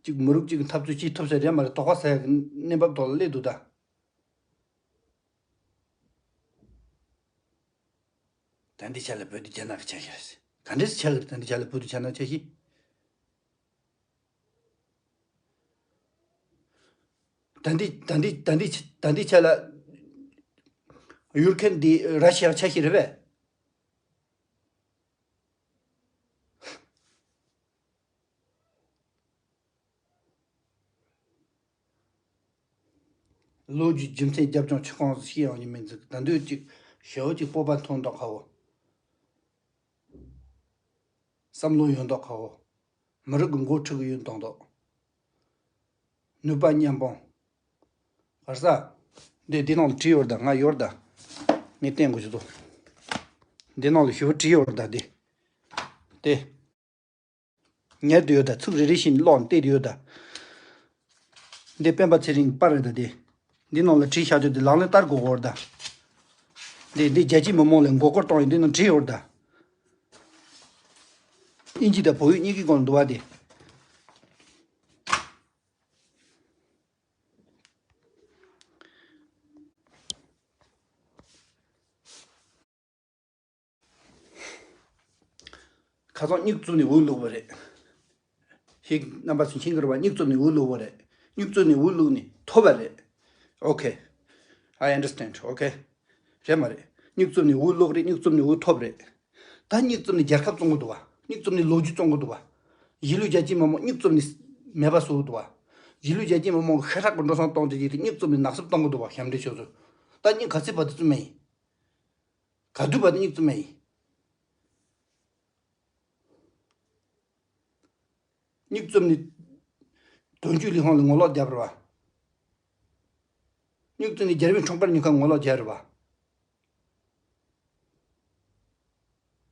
གཅིག་མི་རིགས་གཅིག་གི་འཐབ་རྩོད་བྱེད་ཐུབ་ས་རེད་མ་རེད། དོགས་པ་ཟ་ཡག་གི་གནས་བབ་ཐོག་ལ་སླེབས་འདུག་ད། ད་འདི་ཆ་ལ་བོད་དེ་རྒྱ་ནག་གི་ཆ་ཤས་རེད། ག་འདྲས་ཆགས་ཀྱི་རེད། ད་འདི་ཆ་ལ་བོད་དེ་རྒྱ་ནག་ཆ་ཤས། ད་འདི་ད་འདི་ད་འདི་ད་འདི་ཆ་ལ་ཡུར་ཁན་འདི་ར་ཤི་ཡ་ཆ་ཤས་རེད་པས། ལོ་རྒྱུས་རྒྱུ་མཚན་རྒྱབ་ཀྱང་ཆུ་ཁང་ཞིག་ཡང་ཡིན་མིན་ཟིག་ད་འདོད་ཅིག་ཞེ་བོ་ཅིག་སྤོབས་པ་མཐོ་མདོག་ཁ་བོ། བསམ་བློ་ཡོད་མདོག་ཁ་བོ། མི་རིགས་ཀྱི་འགོ་ཁྲིད་ཀྱི་ཡོད་མདོག་མདོག་ནུས་པ་མཉམ་སྤུངས། གར་ས། འདི་འདི་ནང་ལ་བྲིས་ཡོད་ད། ང་ཡོད་ད། ངས་བསྟན་དགོས་ཀྱི་འདུག་འདི་ནང་ལ་ཞུ་བྲིས་ཡོད་ད་འདི། དེ། ཉར་དུ་ཡོད་ད། ཚིག་རེ་རེ་བཞིན་ཀློག་བལྟས་དུ་ཡོད་ད། འདི་སྤེན་པ་ཚེ་རིང་པར་རེད་ད་དེ། འདི་ནང་ལ་བྲིས་བཞག་རྒྱུ་དེ་ལག་ལེན་བསྟར་དགོས་གོ་རེད་ད། འདི་འདི་རྒྱལ་སྤྱིའི་མི་མང་ལ་མགོ་སྐོར་གཏོང་ཡིན། འདི་ནང་བྲིས་ཡོད་ད། དབྱིན་ཇི་དང་བོད་ཡིག་གཉིས་ཀའི་སྒང་ལ་འདུག་བ་དེ། ཁ་སང་སྨྱུག་བཙུགས་ནས་འུ་བླུགས་པ་རེད། ཞིག་རྣམ་པ་ཚོས་མཁྱེན་གྱི་རེད་པ། སྨྱུག་བཙུགས་ནས་འུ་བླུགས་པ་རེད། སྨྱུག་བཙུགས་ནས་འུ་བླུགས་ནས་ཐོབ་པ་རེད། Okay, I understand. Okay, རེད་མ་རེད། སྨྱུག་བཙུགས་ནས་འུ་བླུགས་རེད། སྨྱུག་བཙུགས་ནས་འུ་ཐོབ་རེད། ད་སྨྱུག་བཙུགས་ནས་རྒྱལ་ཁབ་བཙོང་གི་འདུག་བ། སྨྱུག་བཙུགས་ནས་ལོ་རྒྱུས་བཙོང་གི་འདུག་བ། གཞིས་ལུས་རྒྱལ་སྤྱིའི་མི་མང་སྨྱུག་བཙུགས་ནས་མེད་པ་བཟོ་གི་འདུག་བ། གཞིས་ལུས་རྒྱལ་སྤྱིའི་མི་མང་གི་ཤ་ཁྲག་གི་འགྲོ་སོང་གཏོང་བྱེད་ཀྱི་དེ་སྨྱུག་བཙུགས་ནས་ནག་སུབ་གཏོང་གི་འདུག་བ། ཞབས་འདྲེན་ཁྱོད་ཚོ། ད་སྨྱུག་ག་ཚོད་བར་དུ་བཙུགས་མ་ཡིན། ག་དུས་བར་དུ་སྨྱུག་བཙུགས་མ་ཡིན། སྨྱུག་བཙུགས་ནས་དོན་གཅོད་ལས་ཁུངས་ལ་ངོ་ལོག་བརྒྱབ་རེད་བ། སྨྱུག་བཙུགས་ནས་རྒྱལ་བའི་འཁྲུངས་སྐར་ཉོ་མཁན་ངོ་ལོག་བརྒྱབ་རེད་བ།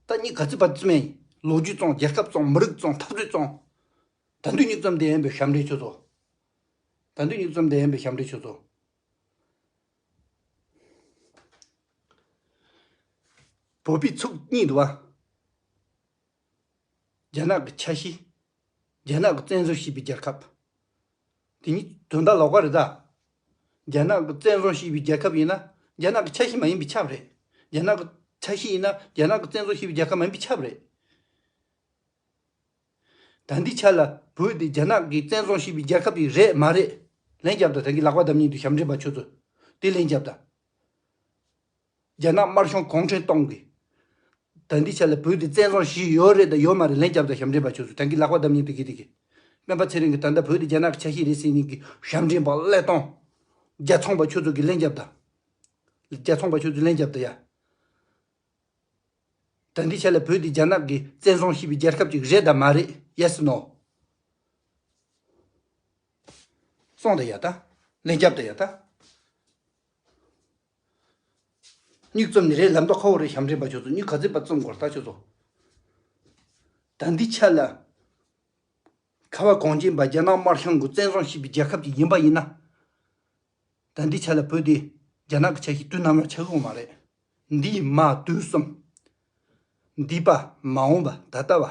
ད་སྨྱུག་ག་ཚོད་བར་བཙུགས་མ་ཡིན། ལོ་རྒྱུས་བཙོང་། རྒྱལ་ཁབ་བཙོང་། མི་རིགས་བཙོང་། འཐབ་རྩོད་བཙོང་། ད་དུང་སྨྱུག་བཙུགས་བསྡད་ཡིན་པའི་ཞབས་འདྲེན་ཁྱོད་ཚོ། ད་དུང་སྨྱུག་བཙུགས་བསྡད་ཡིན་པའི་ཞབས་འདྲེན་ཁྱོད་ཚོ། བོད་པའི་ཚིག་གཉིས་འདུག་བ། རྒྱ་ནག་གི་ཆ་ཤས། རྒྱ་ནག་གི་བཙན་བཟུང་བྱས་པའི་རྒྱལ་ཁབ། དེ་གཉིས་དོན་དག་ལོགས་ཀ་རེད་ད། རྒྱ་ནག་གི་བཙན་བཟུང་བྱས་པའི་རྒྱལ་ཁབ་ཡིན་ན་རྒྱ་ནག་གི་ཆ་ཤས་མ་ཡིན་པས་ཁྱབ་རེད། རྒྱ་ནག་གི་ཆ་ཤས་ཡིན་ན་རྒྱ་ནག་གི་བཙན་བཟུང་བྱས་པའི་རྒྱལ་ཁབ་མ་ཡིན་པས་ཁྱབ་རེད། ད་འདི་ཆ་ལ་བོད་དེ་རྒྱ་ནག་གིས་བཙན་བཟུང་བྱས་པའི་རྒྱལ་ཁབ་ཅིག་རེད་མ་རེད། ལན་རྒྱབ་དང་། ད་གིན་ལག་པ་བརྡབ་མཁན་དེ་ཞབས་འདྲེན་པ་ཁྱོད་ཚོ། དེ་ལན་རྒྱབ་དང་། རྒྱ་ནག་དམར་གཞུང་གུང་ཁྲན་ཏང་གིས་ད་འདི་ཆ་ལ་བོད་དེ་བཙན་བཟུང་བྱས་ཡོད་རེད་དང་ཡོད་མ་རེད། ལན་རྒྱབ་དང་། ཞབས་འདྲེན་པ་ཁྱོད་ཚོ། ད་གིན་ལག་པ་བརྡབ་མཁན་དེ་གིས་དེ་གིས། སྤེན་པ་ཚེ་རིང་གིས་ད་ལྟ་བོད་དེ་རྒྱ་ནག་གི་ཆ་ཤས་རེད་ཟེར་མཁན་གྱི་ཞབས་འདྲེན་པ་ཀླད་སྟོང་། རྒྱལ་ཚོང་པ་ཁྱོད་ཚོ་གིས་ལན་རྒྱབ་དང་། རྒྱལ་ཚོང་པ་ཁྱོད་ཚོས་ལན་རྒྱབ་དང་ཡ། ད་འདི་ཆ་ལ་བོད་འདི་རྒྱ་ནག་གིས་བཙན་བཟུང་བྱས་པའི་རྒྱལ་ཁབ་ཅིག་རེད་དམ་མ་རེད། Yes, no། གསུངས་དང་ཡ། ད་ལན་རྒྱབ་དང་ཡ། ད་སྨྱུག་བཙུགས་ནི་རེད་ལབ་མདོག་ཁ་བོ་རེད། ཞབས་འདྲེན་པ་ཁྱོད་ཚོ། སྨྱུག་ག་ཚོད་བར་བཙུགས་དགོས་རེད་ད་ཁྱོད་ཚོ། ད་འདི་ཆ་ལ་ཁ་བ་གངས་ཅན་པ་རྒྱ་ནག་དམར་གཞུང་གིས་བཙན་བཟུང་བྱས་པའི་རྒྱལ་ཁབ་ཅིག་ཡིན་པ་ཡིན་ན། ད་འདི་ཆ་ལ་བོད་དེ་རྒྱ་ནག་གི་ཆ་ཤས་དུས་ནམ་ཡང་ཆགས་ཀྱི་ཡོད་མ་རེད། འདིས་མ་དུས་གསུམ། འདས་པ། མ་འོངས་པ། ད་ལྟ་བ།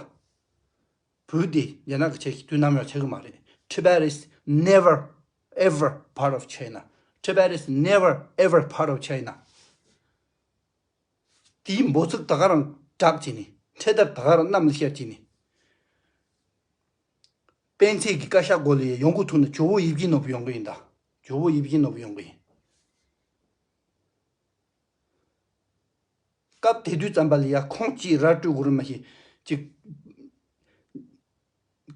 བོད་དེ་རྒྱ་ནག་གི་ཆ་ཤས་དུས་ནམ་ཡང་ཆགས་ཀྱི་མ་རེད། Tibet is never ever part of China. Tibet is never ever part of China. དེའི་འབོད་ཚིག་ད་ག་རང་བསྒྲགས་བྱས་ནས། འཕྲེད་དར་ད་ག་རང་གནམ་ལ་བཤད་བྱས་ནས། སྤེན་ཚེ་གི་བཀའ་ཤག་སྒོ་ལ་ཡོང་གི་ཐུག་ན་ཇོ་བོ་ཡིད་བཞིན་ནོར་བུ་ཡོང་གི་ཡིན་ད། ཇོ་བོ་ཡིད་བཞིན་ནོར་བུ་ཡོང་གི་ཡིན། སྐབས་དེ་དུས་ཙམ་པ་ལ་ཡ་ཁོང་གཅིག་ར་སྤྲོད་དགོས་རེད་མ་གཞི། ཅིག་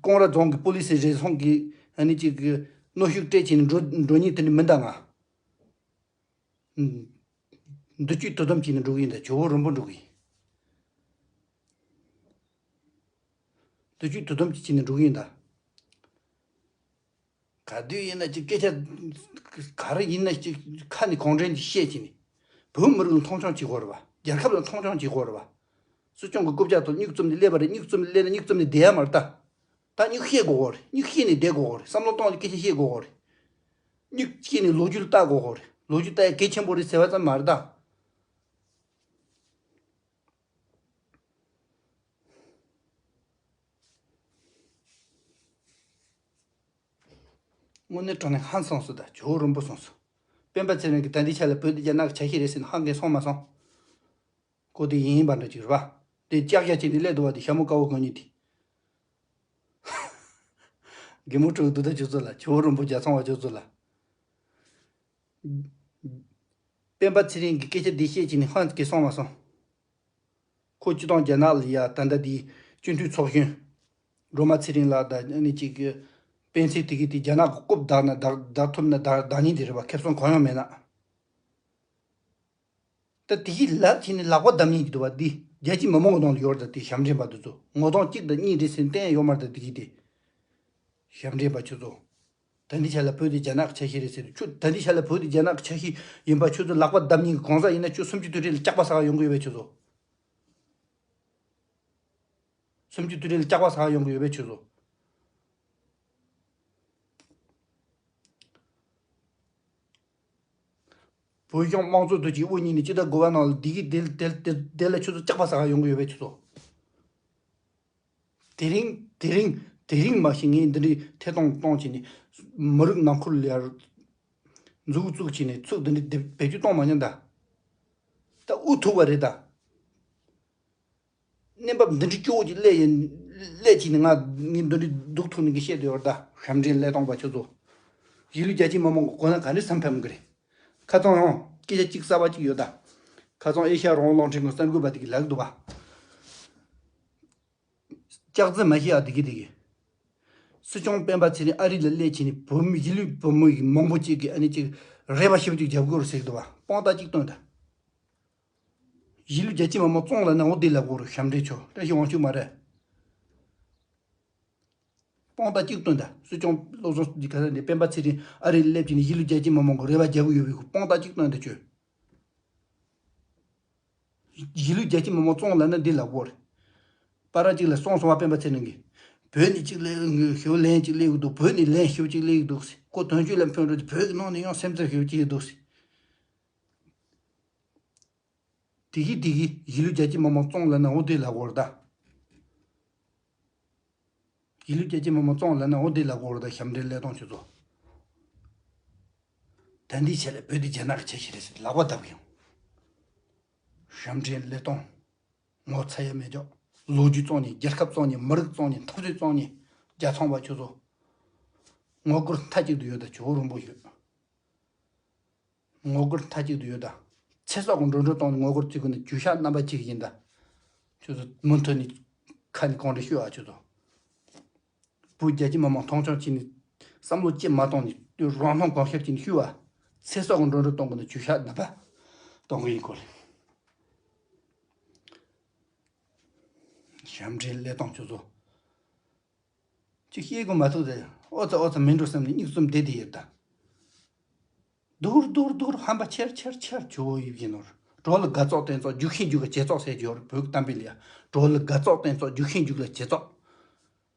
ཀོང་ར་རྫོང་གི་པོ་ལི་སི་རེ་ཟུང་གིས་ཨ་ནི་ཅིག་ གནོན་ཤུགས་སྤྲད་བྱས་ནས་འགྲོ་འགྲོ་མཁན་དེ་འདྲ་མིན་ད། ང་མདུན་སྐྱོད་དོ་དམ་བྱས་ནས་འགྲོ་གི་ཡིན་ད། ཇོ་བོ་རིན་པོ་འགྲོ་གི་ཡིན། མདུན་སྐྱོད་དོ་དམ་བྱས་ནས་འགྲོ་གི་ཡིན་ད། ག་དུས་ཡིན་ན་ཅིག་སྐད་ཆ་ག་རེ་ཡིན་ན་ཅིག་ཁ་ནས་གང་དྲན་གྱིས་བཤད་ཀྱི་ནི། བོད་མི་རིགས་ལ་མཐོང་ཆུང་བྱེད་དགོས་རེད་པ། རྒྱལ་ཁབ་ལ་མཐོང་ཆུང་བྱེད་དགོས་རེད་པ། སྲིད་སྐྱོང་གི་རྐུབ་བཀྱག་ཐོག་སྨྱུག་བཙུམ་ནས་སླེབས་པ་རེད། སྨྱུག་བཙུམ་ནས་སླེབས་ན་སྨྱུག་བཙུམ་ནས་བསྡད་ཡ་མ་རེད་ད། ད་སྨྱུག་བཤད་དགོས་གོ་རེད། སྨྱུག་བཤད་ནས་བསྡད་དགོས་གོ་རེད། བསམ་བློ་གཏོང་ནས་སྐད་ཆ་བཤད་དགོས་གོ་རེད། སྨྱུག་བཤད་ནས་ལོ་རྒྱུས་ལ་ལྟ་དགོས་གོ་རེད། ལོ་རྒྱུས་ལྟ་ཡ་གལ་ཆེན་པོ་རེད་ཟེར་བ་ཙམ་མ་རེད་ད། དངོས་གནས་དྲང་གནས་ཧང་སངས་སོང་ད། ཇོ་བོ་རིན་པོ་སོང་སོང་། སྤེན་པ་ཚེ་རིང་གིས་ད་ལྟའི་ཆ་ལ་བོད་འདི་རྒྱ་ནག་གི་ཆ་ཤས་རེད་ཟེར་ནས་ཧང་གིས་སོང་མ་སོང་། ཁོ་དེ་ཡིན་ཡིན་པ་འདྲ་ཅིག་རེད་པ། དེ་ལྕགས་རྒྱ་ཆེ་འདི་སླེབས་འདུག་བ། དེ་ཞྭ་མོ་དཀར་པོ་གོན་མཁན་དེ། གད་མོ་བྲོ་གི་འདུག་ད་ཁྱོད་ཚོ་ལ། ཇོ་བོ་རིན་པོ་རྒྱ་ཚང་བ་ཁྱོད་ཚོ་ལ། སྤེན་པ་ཚེ་རིང་གིས་སྐད་ཆ་འདི་བཤད་ཀྱི་ནི་ཧང་གིས་སོང་མ་སོང་། ཁོ་སྤྱི་བཏང་རྒྱ་ནག་ལ་ཡ་ད་ལྟ་དེ་སྤྱི་འཐུས་ཚོགས་གཞོན་སྒྲོལ་མ་ཚེ་རིང་ལགས་དང་ཨ་ནི་གཅིག་གི་སྤེན་ཚེ་དེ་གི་དེ་རྒྱ་ནག་གི་རྐུབ་བདག་ན་བདག་བདག་ཐུབ་ན་བདག་བདག་ཉིད་དེ་རེད་པ། ཁེ་བཟང་གང་ཡང་མེད་ན། ད་དེ་གི་ལབ་བྱས་ནས་ལག་པ་བརྡབ་ཉན་གྱི་འདུག་བ། འདི་རྒྱལ་སྤྱིའི་མི་མང་གི་ནང་ལ་ཡོད་རེད་ད། དེ་ཞབས་འདྲེན་པ་དེ་ཚོ་ངོ་གདོང་གཅིག་དང་གཉིས་རེད་ཟེར་ནས་བསྟན་ཡོད་མ་རེད་ད། དེ་གི་དེ་ཞབས་འདྲེན་པ་ཁྱོད་ཚོ། ད་ལྟའི་ཆ་ལ་བོད་དེ་རྒྱ་ནག་གི་ཆ་ཤས་རེད་ཟེར་དུས། ཁྱོད་ད་ལྟའི་ཆ་ལ་བོད་དེ་རྒྱ་ནག་གི་ཆ་ཤས་ཡིན་པ་ཁྱོད་ཚོ་ལག་པ་བརྡབ་ཉན་གི་གང་ཟག་ཡིན་ན། ཁྱོད་སུམ་ཅུ་དུས་དྲན་ལ་སྐྱག་པ་ཟ་ག་ཡོང་གི་ཡོད་པས་ཁྱོད་ཚོ། སུམ་ཅུ་དུས་དྲན་ལ་སྐྱག་པ་ཟ་ག་ཡོང་གི་ཡོད་པས་ཁྱོད་ཚོ། བོད་གཞུང་དམངས་གཙོ་དུ་ཅིག་དབུ་བརྙེས་ནས་ཅི་ལྟར་དགོས་པ་ནང་ལ་འདི་གི་དེ་དེ་དེ་དེ་ལ་ཁྱོད་ཚོ་སྐྱག་པ་ཟ་ག་ཡོང་གི་ཡོད་པས་ཁྱོད་ཚོ། དེ་རིང་དེ་རིང་དེ་རིང་མ་གཞི་ངས་འདི་འདྲའི་ཐད་གཏོང་གཏོང་བྱས་ནས་མི་རིགས་ནང་ཁུལ་ལ་ཡར་འཛུགས་བཙུགས་བྱས་ནས་ཚུགས་འདི་འདྲའི་དེ་བེད་སྤྱོད་གཏོང་མ་མྱོང་ད། ད་ཨུ་ཐུག་པ་རེད་ད། གནས་བབ་འདི་འདྲའི་སྐྱོ་བོ་ཅིག་སླེབས་ཡིན་སླེབས་ཀྱི་ནི་ང་ངས་འདི་འདྲའི་སྡུག་ཐུག་ནི་གི་བཤད་དུ་ཡོད་ད། ཞབས་འདྲེན་ལས་སྟོང་པ་ཁྱོད་ཚོ། གཞིས་ལུས་རྒྱ་ཆེ་མི་མང་གི་གོ་ན་ག་འདྲའི་སེམས་ཕམ་གི་རེད། ཁ་སང་ཡང་སྐད་ཆ་གཅིག་གསར་པ་གཅིག་ཡོད་ད། ཁ་སང་ཨེ་ཤ་ཡ་རང་དབང་རླུང་འཕྲིན་གྱི་གསར་འགོད་པ་དེ་གིས་ལབ་འདུག་བ། ལྕགས་རྩི་མ་ཤི་ཨ་དེ་གི་དེ་གི། སྲིད་སྐྱོང་སྤེན་པ་ཚེ་རིང་ཨ་རི་ལ་སླེབས་བྱས་ནས་བོད་མི་གཞིས་ལུས་བོད་མི་ཡི་མང་པོ་གཅིག་གིས་ཨ་ནི་གཅིག་རེ་བ་ཞེ་པོ་ཅིག་རྒྱབ་དགོས་རེད་ཟེར་གི་འདུག་བ། དཔང་རྟགས་གཅིག་སྟོན་དང་། གཞིས་ལུས་རྒྱ་ཆེ་མི་མང་བཙོང་ལབ་ན་འོ་དེ་ལབ་དགོས་རེད། ཞབས་འདྲེན་ཆོ་བཀྲ་ཤིས་དབང་ཕྱུག་མ་རེད། དཔང་རྟགས་གཅིག་སྟོན་དང་། སྲིད་སྐྱོང་བློ་བཟང་འདི་ག་རེ་འདི་སྤེན་པ་ཚེ་རིང་ཨ་རི་ལ་སླེབས་བྱས་ནས་གཞིས་ལུས་རྒྱ་ཆེ་མི་མང་གི་རེ་བ་རྒྱབ་གི་ཡོད་པའི་དཔང་རྟགས་གཅིག་སྟོན་དང་ཁྱོད། གཞིས་ལུས་རྒྱ་ཆེ་མི་མང་བཙོང་ལབ་ན་འདི་ལབ་དགོས་རེད། པ་ར་གཅིག་ལ་སོང་སོང་བ་སྤེན་པ་ཚེ་རིང་གིས། བོད་ནས་གཅིག་ལས་ཞུ་ལན་གཅིག་སླེབས་ཀྱི་འདུག་བོད་ནས་ལན་ཞུ་གཅིག་སླེབས་ཀྱི་འདུག་ཟེར། ཁོ་དོན་གཅོད་ལ་ཕན་རོགས་ཀྱི་བོད་ཀྱི་ནང་ནས་ཡང་སེམས་ཚབས་ཞུ་གཅིག་འདུག་ཟེར། དེ་གིས་དེ་གིས་གཞིས་ལུས་རྒྱ་ཆེ་མི་མང་བཙོང་ལབ་ན་འོ་དེ་ལབ་དགོས་རེད་ད། གཞིས་ལུས་རྒྱ་ཆེ་མི་མང་བཙོང་ལབ་ན་འོ་དེ་ལབ་དགོས་རེད་ད། ཞབས་འདྲེན་ལས་སྟོང་ཁྱོད་ཚོ། ད་འདིའི་ཆེད་ལ་བོད་འདི་རྒྱ་ནག་གི་ཆ་ཤས་རེད་ཟེར་ལག་པ་བརྡབ་ཀྱང་། ཞབས་འདྲེན་ལས་སྟོང་། ངོ་ཚ་ཡ་མེད་ཅོག་ལོ་རྒྱུས་བཙོང་ནས། རྒྱལ་ཁབ་བཙོང་ནས། མི་རིགས་བཙོང་ནས། འཐབ་རྩོད་བཙོང་ནས། རྒྱ་ཚོང་པ་ཁྱོད་ཚོ། ངོ་རྒོལ་མཐའ་གཅིག་ཏུ་ཡོད་ད། ཇོ་བོ་རིན་པོ་ཡོད། ངོ་རྒོལ་མཐའ་གཅིག་ཏུ་ཡོད་ད། ཚེ་སྲོག་གི་འགྲོ་འགྲོ་གཏོང་ནས་ངོ་རྒོལ་བྱེད་དགོས་ན་ཇུས་ཤག་རྣམ་པ་གཅིག་ཡིན་ད། ཁྱོད་ཚོ་མུ་མཐུད་ནས་ཁ་ནས་གང་དྲན་ཤོད་ཨ་ཁྱོད་ཚོ། བོད་རྒྱ་ཆེ་མི་མང་མཐོང་ཆུང་བྱས་ནས་བསམ་བློ་ཅི་མ་གཏོང་ནས་རང་སྣང་གང་ཤར་བྱས་ནས་ཤོད་ཨ། ཚེ་སྲོག་གི་འགྲོ་འགྲོ་གཏོང་དགོས་ན་ཇུས་ཤག་རྣམ་པ་གཏོང་གི་ཡིན་ཁོ་རེད། ཞབས་འདྲེན་ལས་སྟོང་ཁྱོད་ཚོ། ཅིག་བཤད་དགོས་མ་ཐུག་ཟེར། ཨོ་ཙི་ཨོ་ཙི་མིན་འགྲོ་བསམ་ནས་སྨྱུག་རྩོམ་བསྡད་དེ་ཡོད་ད། སྡུག་རུ་སྡུག་རུ་སྡུག་རུ་ཧམ་པ་ཆེར་ཆེར་ཆེར་ཇོ་བོ་ཡིད་བཞིན་ནོར། གྲོགས་ལ་དགའ་ཚོགས་བསྟན་ཚོགས། རྒྱུག་ཤིང་རྒྱུག་ལ་བྱེད་ཚོགས་ཟེར་གྱི་ཡོད་རེད། བོད་ཀྱི་གཏམ་དཔེ་ལ་ཡ། གྲོགས་ལ་དགའ་ཚོགས་བསྟན་ཚོགས། རྒྱུག་ཤིང་རྒྱུག་ལ་བྱེད་ཚོགས།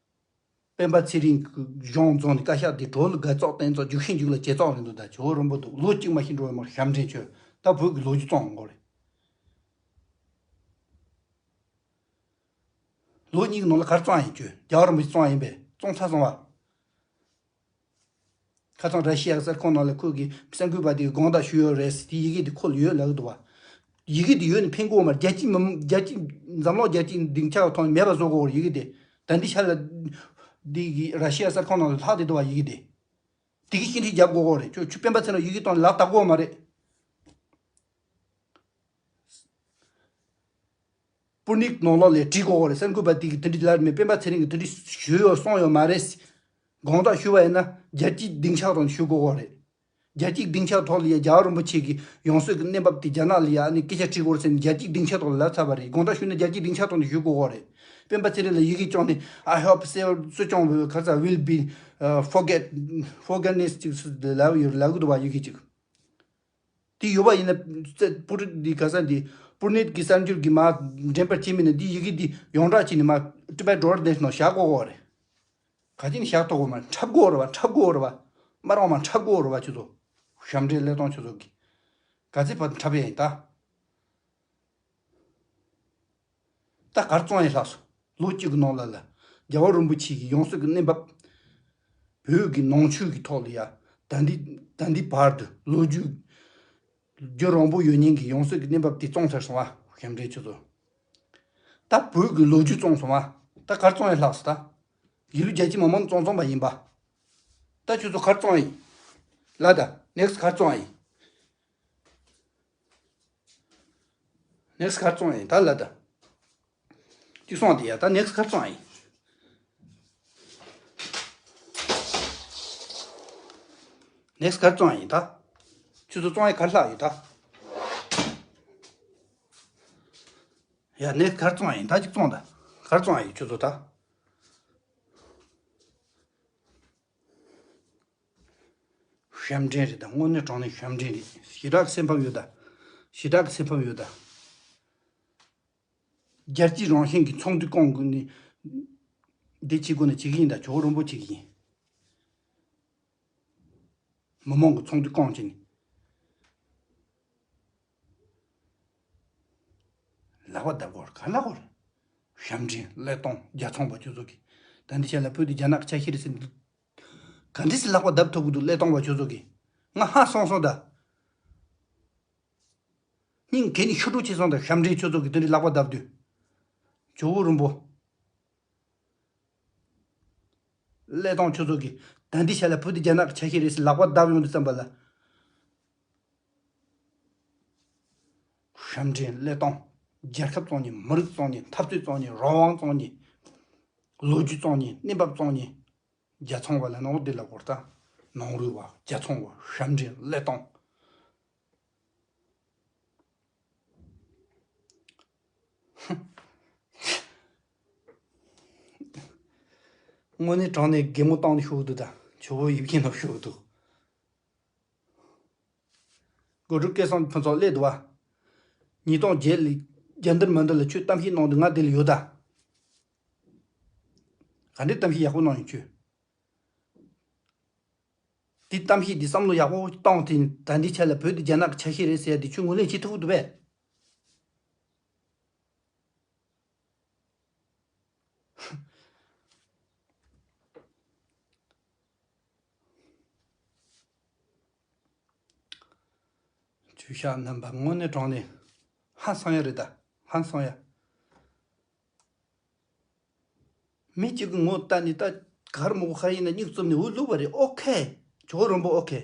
སྤེན་པ་ཚེ་རིང་གི་གཞུང་རྫོང་ནས་བཀའ་ཤག་དེ་གྲོགས་ལ་དགའ་ཚོགས་བསྟན་ཚོགས། རྒྱུག་ཤིང་རྒྱུག་ལ་བྱེད་ཚོགས་རེད་འདུག་ད་ཇོ་བོ་རིན་པོ་འདུག་ལོ་གཅིག་མ་ཤི་འགྲོ་བའི་མར་ཞབས་འདྲེན་ཆོས་ད་བོད་ཀྱི་ལོ་རྒྱུས་བཙོང་དགོས་རེད། ལོ་གཉིས་ཀྱི་ནང་ལ་ག་རེ་བཙོང་ཡིན་ཁྱོད། རྒྱལ་བ་རིན་པོ་ཆེ་བཙོང་ཡིན་པས། བཙོང་ཚར་སོང་བ། ཁ་སང་ར་ཤི་ཡ་གསར་ཁང་ནང་ལ་ཁོས་ཀྱི་གསར་འགོད་པ་དེ་གི་དགོངས་དག་ཞུས་ཡོད་རེད་ཟེར། དེ་ཡི་གེ་དེ་ཁོ་ལ་ཡོད་ལབ་ཀྱི་འདུག་བ། ཡི་གེ་དེ་ཡོད་ནི་ཕན་གྱི་ཡོད་མ་རེད། རྒྱལ་སྤྱིའི་མི་རྒྱལ་སྤྱིའི་འཛམ་གླིང་རྒྱལ་སྤྱིའི་སྡིངས་ཆ་ཐོག་ནས་མེད་པ་བཟོ་དགོས་རེད་ཡི་གེ་དེ། ད་འདི་ཤར་ལ་འདི་གི་ར་ཤི་ཡ་གསར་ཁང་ནང་ལ་ལྷག་བསྡད་འདུག་བ་ཡི་གེ་དེ། དེ་གི་ཤིང་ཁྲིད་རྒྱབ་དགོས་གོ་རེད། ཁྱོད་ཁྱོད་སྤེན་པ་ཚེ་རིང་ཡི་གེ་གཏོང་ལག་བསྟར་དགོས་མ་རེད། སྤུ་ནིག་ནང་ལོགས་ལ་བྲིས་དགོས་གོ་རེད། གསར་འགོད་པ་དེ་གི་དེ་འདྲི་ལབ་མེད། སྤེན་པ་ཚེ་རིང་གི་དེ་འདྲི་ཞུས་ཡོད་གསུངས་ཡོད་མ་རེད། དགོངས་དག་ཞུ་བ་ཡིན་ན་རྒྱལ་སྤྱིའི་སྡིངས་ཆ་ཐོག་ནས་ཞུ་དགོས་ཀྱི་རེད། རྒྱལ་སྤྱིའི་སྡིངས་ཆ་ཐོག་ལ་ཡ་རྒྱལ་བ་རིན་པོ་ཆེ་གི་ཡང་སྲིད་ཀྱི་གནས་བབ་དེ་རྒྱ་ནག་ལ་ཡ་ཨ་ནི་སྐད་ཆ་དྲིས་དགོས་རེད་ཟེར་ནས་རྒྱལ་སྤྱིའི་སྡིངས་ཆ་ཐོག་ལ་ལབ་ཚར་བ་རེད། དགོངས་དག་ཞུས་ན་རྒྱལ་སྤྱིའི་སྡིངས་ཆ་ཐོག་ནས་ཞུ་དགོས་ཀྱི་རེད། སྤེན་པ་ཚེ་རིང་ལ་ཡི་གེ་བཅོལ་ནས། I hope so, སྲིད་སྐྱོང་བོད་ཁ་ས་will be, uh, forget, forgetness ཅིག་ལབ་ཡོད་ལབ་གི་འདུག་བ། ཡི་གེ་ཅིག་དེ་ཡོད་པ་ཡིན་ན། པུ་རི་འདི་ག་ས་འདི་པུར་ནེད་ཀྱི་གསར་འགྱུར་གྱི་མ་འགྲེམས་པར་བྱེད་མིན་ན། འདི་ཡི་གེ་འདི་ཡོངས་གྲགས་བྱས་ནས་མ་ཊི་བེཊ་ཌོ་ལར་ནེ་ཤ་ནལ་བཞག་དགོས་ཀྱི་རེད། ག་ཅི་ནས་བཞག་ཐུབ་དགོས་མ། འཁྲབ་དགོས་རེད་བ། འཁྲབ་དགོས་རེད་བ། མ་རོགས་མ་འཁྲབ་དགོས་རེད་བ། ཁྱོད་ཚོ་ཞབས་འདྲེན་ཀླད་སྟོང་ཁྱོད་ཚོ་གི་ག་ཚོད་བར་དུ་འཁྲབ་ཡ་ཡིན་ད། ད་གར་བཙོང་ཡས་ལྷག་སོང་། ལོ་གཅིག་གི་ནང་ལ་ལ་རྒྱལ་བ་རིན་པོ་ཆེ་གི་ཡང་སྲིད་ཀྱི་གནས་བབ། བོད་ཀྱི་ནང་ཆོས་ཀྱི་ཐོག་ལ་ཡ། ད་འདི་ད་འདི་བར་དུ་ལོ་རྒྱུས། རྒྱུན་རིང་པོ་ཡོད་མཁན་གྱི་ཡང་སྲིད་ཀྱི་གནས་བབ་དེ་བཙོང་ཚར་སོང་བ། ཞབས་འདྲེན་ཁྱོད་ཚོ། ད་བོད་ཀྱི་ལོ་རྒྱུས་བཙོང་སོང་བ། ད་གར་བཙོང་ཡས་ལྷག་སོང་ད། དགེ་ལུགས་རྒྱལ་གཅེས་མི་མང་བཙོང་བཙོང་པ་ཡིན་པ། ད་ཁྱོད་ཚོ་གར་བཙོང་ཡིན། ལ་ད་ནེག་སི་གར་བཙོང་ཡིན། ནེག་སི་གར་བཙོང་ཡིན་ད་ལ་ད། གཅིག་སོང་དེ་ཡ། ད་ནེག་སི་གར་བཙོང་ཡིན། ནེག་སི་གར་བཙོང་ཡིན་ད། ཁྱོད་ཚོ་བཙོང་ཡ་གར་ལྷག་ཡོད་ད། ཡ་ནེག་སི་གར་བཙོང་ཡིན་ད། གཅིག་བཙོང་ད། གར་བཙོང་ཡིན་ཁྱོད་ཚོ་ད། ཞབས་འདྲེན་རེད་ད། དངོས་གནས་དྲང་གནས་ཞབས་འདྲེན་རེད། ཞེ་དྲག་གི་སེམས་ཕམ་ཡོད་ད། ཞེ་དྲག་གི་སེམས་ཕམ་ཡོད་ད། རྒྱལ་གཅེས་རང་བཞིན་གྱི་ཚོགས་འདུ་བསྐོང་དགོས་ནི། འདི་བྱེད་དགོས་ནི་བྱེད་ཀྱི་ཡིན་ད། ཇོ་བོ་རིན་པོ་ཆེ་གི་ཡིན། མི་མང་གི་ཚོགས་འདུ་བསྐོང་བྱས་ནས། ལག་པ་བརྡབ་དགོས་རེད། ག་ལ་དགོས་རེད། ཞབས་འདྲེན་ཀླད་སྟོང་རྒྱལ་ཚོང་པ་ཁྱོད་ཚོ་གིས། ད་འདི་ཆ་ལ་བོད་དེ་རྒྱ་ནག་གི་ཆ་ཤས་རེད་ཟེར། ག་འདྲས་སེ་ལག་པ་བརྡབ་ཐུབ་ཀྱི་འདུག་ཀླད་སྟོང་པ་ཁྱོད་ཚོ་གིས། ང་ཧ་སང་སོང་ད། སྙིང་གད་ནས་ཤུ་དྲུག་ཕྱིན་སོང་ད། ཞབས་འདྲེན་ཁྱོད་ཚོ་གིས་དེ་འདྲའི་ལག་པ་བརྡབ་དུས། ཇོ་བོ་རིན་པོ། ཀླད་སྟོང་ཁྱོད་ཚོ་གིས། ད་འདི་ཆ་ལ་བོད་དེ་རྒྱ་ནག་གི་ཆ་ཤས་རེད་ཟེར་ལག་པ་བརྡབ་ཡོང་དུས་ཙམ་པ་ལ། ཞབས་འདྲེན་ཀླད་སྟོང་། རྒྱལ་ཁབ་བཙོང་མཁན། མི་རིགས་བཙོང་མཁན། འཐབ་རྩོད་བཙོང་མཁན། རང་དབང་བཙོང་མཁན། ལོ་རྒྱུས་བཙོང་མཁན། གནས་བབ་བཙོང་མཁན། རྒྱལ་ཚོང་པ་ལ་ནོར་འདི་ལ་བོར་ད། ནོར་རུལ་བ། རྒྱལ་ཚོང་པ། ཞབས་འདྲེན་ཀླད་སྟོང་། དངོས་གནས་དྲང་གནས་གད་མོ་བཏང་ནས་ཤོར་གི་འདུག་ད། ཇོ་བོ་ཡིད་ཆེས་ནོར་ཤོར་གི་འདུག་སྒོ་སྒྲུབ་སྐལ་བཟང་ཕུན་ཚོགས་སླེབས་འདུག་བ། ཉིས་སྟོང་བརྒྱད་ལ་རྒྱལ་འདིར་མི་འདིར་ལ་ཁྱོད་གཏམ་བཤད་གནང་དུས་ང་འདི་ལ་ཡོད་ད། ག་འདྲའི་གཏམ་བཤད་ཡག་པོ་གནང་ཡོད་ཁྱོད། དེ་གཏམ་བཤད་དེ་བསམ་བློ་ཡག་པོ་བཏང་དེ། ད་འདི་ཆ་ལ་བོད་དེ་རྒྱ་ནག་གི་ཆ་ཤས་རེད་ཟེར་ཡ་དེ་ཁྱོད་ངོས་ལེན་བྱེད་ཐུབ་ཀྱི་འདུག་པས། ཇོ་ཤཱཀ་རྣམ་པ། དངོས་གནས་དྲང་གནས་ཧང་སང་ཡ་རེད་ད། ཧང་སང་ཡ། མི་གཅིག་གི་ངོ་ལྟ་ནས་ད་གར་མོ་གར་ཡིན་ན་སྨྱུག་བཙུམ་ནས་འུ་བླུགས་པ་རེད། ཨོ་ཁེ། ཇོ་བོ་རིན་པོ་ཨོ་ཁེ།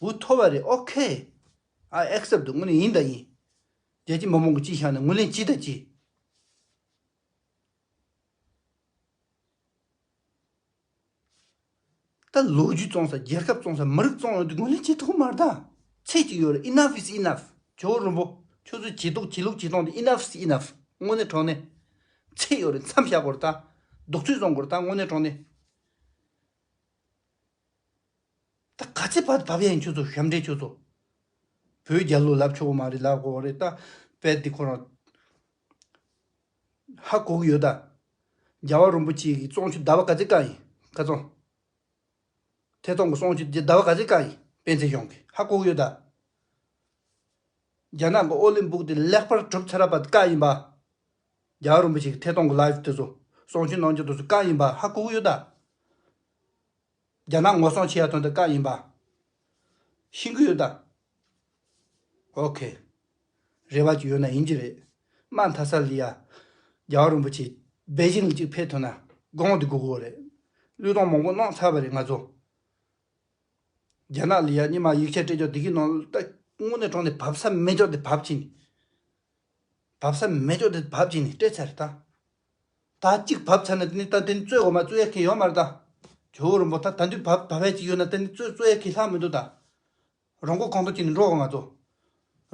འུ་ཐོབ་པ་རེད། ཨོ་ཁེ། I accept. དངོས་གནས་ཡིན་ད་ཡིན། རྒྱལ་སྤྱི་མི་མང་གི་ཅི་བཞག་ན་ངོས་ལེན་ཅི་ད་ཅི། ད་ལོ་རྒྱུས་བཙོང་ས། རྒྱལ་ཁབ་བཙོང་ས། མི་རིགས་བཙོང་ཡོང་དུས་ངོས་ལེན་བྱེད་ཐུབ་མ་རེད་ད། ཚད་ཅིག་ཡོད་རེད། Enough is enough. ཇོ་བོ་རིན་པོ། ཁྱོད་ཚོའི་བྱེད་སྟོབས་བྱེད་ལུགས་བྱེད་སྟངས་དེ་enough is enough. དངོས་གནས་དྲང་གནས། ཚད་ཡོད་རེད། མཚམས་བཞག་དགོས་རེད་ད། རྡོག་ཚོད་བཟུང་དགོས་རེད་ད། དངོས་གནས་དྲང་གནས། ད་ག་ཚད་བར་དུ་བབས་ཡ་ཡིན་ཁྱོད་ཚོ། ཞབས་འདྲེན་ཁྱོད་ཚོ། བོད་རྒྱལ་ལོ་ལབ་ཆོག་གི་མ་རེད། ལབ་དགོས་རེད་ད། དཔེ་འདི་ཁོ་རང་ཧ་གོ་གི་ཡོད་ད། རྒྱལ་བ་རིན་པོ་ཆེ་གི་གསུང་ཆོས་ཟླ་བ་ག་ཚོད་བཀག་ཡིན། ཁ་ཚོང་། ཐད་གཏོང་གི་གསུང་ཆོས་འདི་ཟླ་བ་ག་ཚོད་བཀག་ཡིན། སྤེན་ཚེ་གཞུང་གིས་ཧ་གོ་གི་ཡོད་ད། རྒྱ་ནག་གི་ཨོ་ལིམ་པིག་དེ་ལེགས་པར་གྲུབ་ཚར་བ་བཀག་ཡིན་པ། རྒྱལ་བ་རིན་པོ་ཆེ་གི་ཐད་གཏོང་གི་ལའིབ་དེ་ཚོ། གསུང་ཆོས་གནང་རྒྱུ་དེ་ཚོ་བཀག་ཡིན་པ་ཧ་གོ་གི་ཡོད་ད། རྒྱ་ནག་ངོ་སྲུང་བྱེད་ཡ་དོན་དུ་བཀག་ཡིན་པ། ཤེས་ཀྱི་ཡོད་ད། ཨོ་ཁེ། རེ་བ་ཅིག་ཡོད་ན་ཡིན་གྱི་རེད། མ་མཐའ་ས་ལ་ཡ། རྒྱལ་བ་རིན་པོ་ཆེ་སྦེ་ཇིང་ལ་ཅིག་ཕེབས་ཐུབ་ན་དགོངས་དེ་དགོས་དགོས་རེད། བློས་གཏོང་མང་པོ་གནང་ཚར་བ་རེད་ང་ཚོ། རྒྱ་ནག་ལ་ཡ་ཉི་མ་ཡིག་ཆ་སྤྲད་ཀྱོག་དེ་གི་ནང་ད་དངོས་གནས་དྲང་གནས་བབས་ས་མེད་ཀྱོག་དེ་བབས་ཕྱིན། བབས་ས་མེད་ཀྱོག་དེ་བབས་ཕྱིན་ནས་སྤྲད་ཚར་རེད་ད། ད་གཅིག་བབས་ཚར་ན་དེ་ནི་ད་དེ་ནི་རྩོད་དགོས་མ་རྩོད་ཡ་གི་ཡོད་མ་རེད་ད། ཇོ་བོ་རིན་པོ་ད་ད་དུས་བབས་བབས་ཡ་གཅིག་ཡོད་ན་དེ་ནི་རྩོད་རྩོད་ཡ་གི་ལྷག་མི་འདུག་ད། རང་མགོ་གང་ཐུབ་ཅིག་ནས་འགྲོ་དགོས་ང་ཚོ།